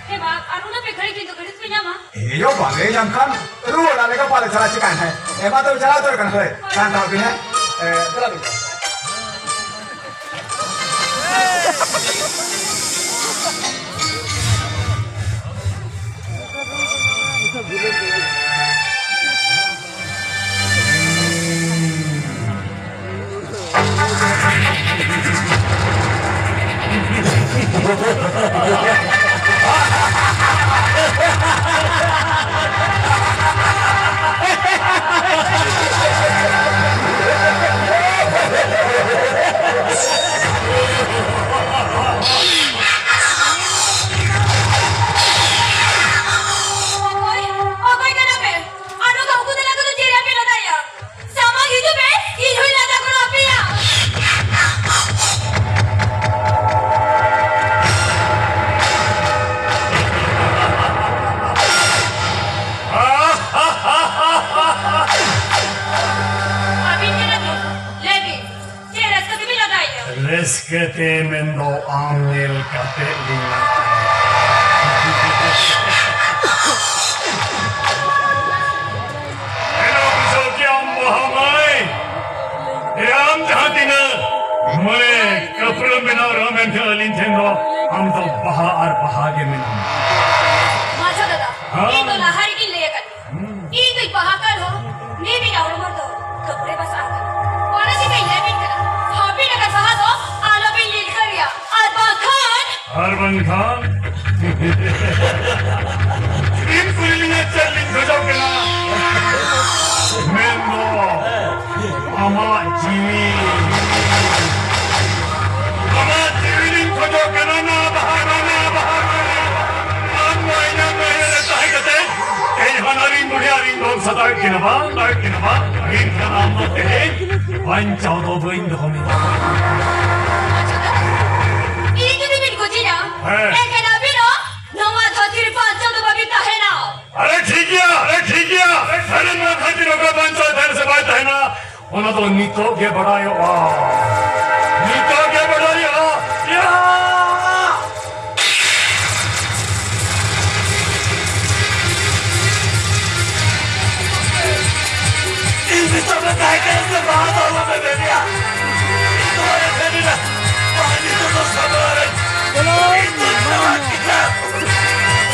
ᱦᱮᱸ ᱵᱟ, ᱟᱨ ᱩᱱᱟᱹᱜ ᱯᱮ ᱜᱷᱟᱹᱲᱤᱡ ᱠᱤᱱᱛᱩ ᱜᱷᱟᱹᱲᱤᱡ ᱯᱮ ᱧᱟᱢᱟ᱾ ᱮᱭᱳ, ᱵᱟᱞᱮ ᱧᱟᱢ ᱠᱷᱟᱱ ᱨᱩᱣᱟᱹᱲ ᱟᱞᱮ ᱜᱟᱯᱟ ᱞᱮ ᱪᱟᱞᱟᱜ ᱪᱤᱠᱟᱹᱭ ᱦᱮᱸ? ᱮ ᱢᱟ, ᱛᱚᱵᱮ ᱪᱟᱞᱟᱣ ᱩᱛᱟᱹᱨ ᱠᱟᱱᱟ, ᱦᱳᱭ᱾ ᱠᱟᱱ ᱛᱟᱦᱚᱵ ᱵᱤᱱ ᱦᱮᱸ᱾ ᱮ, ᱪᱟᱞᱟᱜ ᱵᱤᱱ᱾ ᱚᱠᱚᱭ, ᱚᱠᱚᱭ ᱠᱟᱱᱟ ᱯᱮ? ᱟᱨ ᱱᱚᱝᱠᱟ ᱩᱠᱩ ᱫᱟᱱᱟ ᱠᱚᱫᱚ ᱪᱮᱫ ᱨᱮᱭᱟᱜ ᱯᱮ ᱞᱟᱸᱫᱟᱭᱟ? ᱥᱟᱢᱟᱝ ᱦᱤᱡᱩᱜ ᱯᱮ, ᱤᱧ ᱦᱚᱸᱧ ᱞᱟᱸᱫᱟ ᱜᱚᱲᱚ ᱟᱯᱮᱭᱟ᱾ ᱟᱹᱵᱤᱱ ᱠᱟᱱᱟ ᱵᱤᱱ, ᱞᱟᱹᱭ ᱵᱤᱱ, ᱪᱮᱫ ᱨᱟᱹᱥᱠᱟᱹ ᱛᱮᱵᱤᱱ ᱞᱟᱸᱫᱟᱭᱮᱫᱼᱟ? ᱨᱟᱹᱥᱠᱟᱹ ᱛᱮ ᱢᱮᱱᱫᱚ ᱟᱢ ᱧᱮᱞ ᱠᱟᱛᱮ ᱞᱤᱧ ᱞᱟᱸᱫᱟᱭᱮᱫᱼᱟ᱾ ᱦᱮᱞᱳ, ᱵᱩᱡᱷᱟᱹᱣ ᱠᱮᱜ ᱟᱢ ᱵᱟᱦᱟ ᱢᱟᱹᱭ? ᱮ, ᱟᱢ ᱡᱟᱦᱟᱸ ᱛᱤᱱᱟᱹᱜ ᱢᱟᱹᱭ ᱠᱟᱹᱯᱲᱟᱹ ᱵᱮᱱᱟᱣ ᱨᱮᱦᱚᱸ, ᱢᱮᱱᱠᱷᱟᱱ ᱟᱹᱞᱤᱧ ᱴᱷᱮᱱ ᱫᱚ ᱟᱢ ᱫᱚ ᱵᱟᱦᱟ ᱟᱨ ᱵᱟᱦᱟ ᱜᱮ ᱢᱮᱱᱟᱢᱟ᱾ ᱢᱟᱪᱷᱟ ᱫᱟᱫᱟ, ᱦᱮᱸ? ᱤᱧ ᱫᱚ ᱞᱟᱦᱟ ᱨᱮᱜᱤᱧ ᱞᱟᱹᱭ ᱟᱠᱟᱫ ᱢᱮᱭᱟ᱾ ᱦᱩᱸ᱾ ᱤᱧ ᱫᱚᱧ ᱵᱟᱦᱟ ᱠᱟᱱ ᱨᱮᱦᱚᱸ, ᱱᱤᱛ ᱤᱧᱟᱹᱜ ᱦᱚᱲᱢᱚ ᱫᱚ ᱠᱟᱹᱯᱲᱟᱹ ᱵᱟᱥᱟ ᱟᱠᱟᱱᱟ᱾ ᱚᱱᱟ ᱪᱤᱠᱟᱹᱧ ᱞᱟᱹᱭ ᱟᱹᱵᱤᱱ ᱠᱟᱱᱟ, ᱦᱟᱹᱵᱤᱱ ᱟᱠᱟᱱ ᱵᱟᱦᱟ ᱫᱚ ᱟᱞᱚᱵᱤᱱ ᱞᱤᱞᱠᱟᱹᱨᱤᱭᱟ, ᱟᱨ ᱵᱟᱝᱠᱷᱟᱱ ᱟᱨ ᱵᱟᱝᱠᱷᱟᱱ? ᱵᱤᱱ ᱠᱩᱞᱤ ᱞᱤᱧᱟ ᱪᱮᱫ ᱞᱤᱧ ᱠᱷᱚᱡᱚᱜ ᱠᱟᱱᱟ? ᱢᱮᱱ ᱫᱚ ᱟᱢᱟᱜ ᱡᱤᱣᱤ᱾ ᱟᱢᱟᱜ ᱡᱤᱣᱤ ᱞᱤᱧ ᱠᱷᱚᱡᱚᱜ ᱠᱟᱱᱟ, ᱱᱟ ᱵᱟᱦᱟ, ᱱᱟ ᱵᱟᱦᱟ, ᱱᱟ ᱵᱟᱦᱟ᱾ ᱟᱢ ᱫᱚ ᱤᱧᱟᱹᱜ ᱢᱟᱭᱟ ᱨᱮ ᱛᱟᱦᱮᱸ ᱠᱟᱛᱮ ᱛᱮᱦᱮᱧ ᱦᱟᱱᱟᱨᱤᱧ ᱵᱩᱰᱷᱤ ᱟᱨᱤᱧ ᱫᱚᱱ ᱥᱟᱛᱟᱣᱮᱫ ᱠᱤᱱᱟ ᱵᱟᱝ, ᱥᱟᱛᱟᱣᱮᱫ ᱠᱤᱱᱟ ᱵᱟᱝ? ᱢᱮᱱᱠᱷᱟᱱ ᱟᱢ ᱫᱚ ᱛᱮᱦᱮᱧ ᱵᱟᱧᱪᱟᱣ ᱫᱚ ᱵᱟᱹᱧ ᱫᱚᱦᱚ ᱢᱮᱭᱟ᱾ ᱤᱧ ᱡᱩᱫᱤ ᱵᱤᱱ ᱜᱚᱡᱤᱧᱟ, ᱦᱮᱸ᱾ ᱮᱱᱠᱷᱟᱱ ᱟᱹᱵᱤᱱ ᱦᱚᱸ ᱱᱚᱣᱟ ᱫᱷᱟᱹᱨᱛᱤ ᱨᱮ ᱵᱟᱧᱪᱟᱣ ᱫᱚ ᱵᱟᱹᱵᱤᱱ ᱛᱟᱦᱮᱱᱟ᱾ ᱟᱨᱮ ᱴᱷᱤᱠ ᱜᱮᱭᱟ, ᱟᱨᱮ ᱴᱷᱤᱠ ᱜᱮᱭᱟ, ᱟᱨᱮ ᱱᱚᱣᱟ ᱫᱷᱟᱹᱨᱛᱤ ᱨᱮ ᱚᱠᱚᱭ ᱵᱟᱧᱪᱟᱣ ᱛᱟᱦᱮᱱᱟ ᱥᱮ ᱵᱟᱭ ᱛᱟᱦᱮᱱᱟ, ᱚᱱᱟ ᱫᱚ ᱱᱤᱛᱚᱜ ᱜᱮ ᱵᱟᱰᱟᱭᱚᱜᱼᱟ᱾ ᱱᱤᱛᱚᱜ ᱜᱮ ᱵᱟᱰᱟᱭᱚᱜᱼᱟ᱾ ᱭᱟ! ᱤᱧ ᱱᱤᱛᱚᱜ ᱫᱚ ᱛᱟᱦᱮᱸ ᱠᱟᱱᱟ ᱥᱮ ᱵᱟᱝ, ᱫᱚ ᱟᱞᱚᱯᱮ ᱢᱮᱱᱮᱜᱼᱟ᱾ ᱤᱧ ᱫᱚ ᱵᱟᱞᱮ ᱢᱮᱱᱮᱫᱟ᱾ ᱵᱟᱝ, ᱱᱤᱛᱚᱜ ᱫᱚ ᱥᱟᱢᱟᱝ ᱨᱮ᱾ ᱤᱧ ᱫᱚ ᱪᱟᱞᱟᱜ ᱠᱟᱱᱟ᱾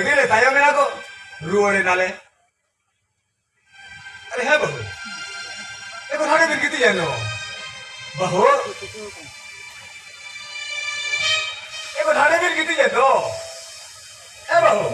ᱛᱤᱨᱮ ᱛᱟᱭᱚᱢ ᱮᱱᱟ ᱠᱚ, ᱨᱩᱣᱟᱹᱲ ᱮᱱᱟᱞᱮ᱾ ᱟᱨᱮ ᱦᱮᱸ ᱵᱟᱹᱦᱩ, ᱮ ᱠᱚ ᱱᱚᱰᱮ ᱵᱤᱱ ᱜᱤᱛᱤᱡ ᱮᱱ ᱫᱚ᱾ ᱵᱟᱹᱦᱩ, ᱮ ᱠᱚ ᱱᱚᱰᱮ ᱵᱤᱱ ᱜᱤᱛᱤᱡ ᱮᱱ ᱫᱚ᱾ ᱮ ᱵᱟᱹᱦᱩ᱾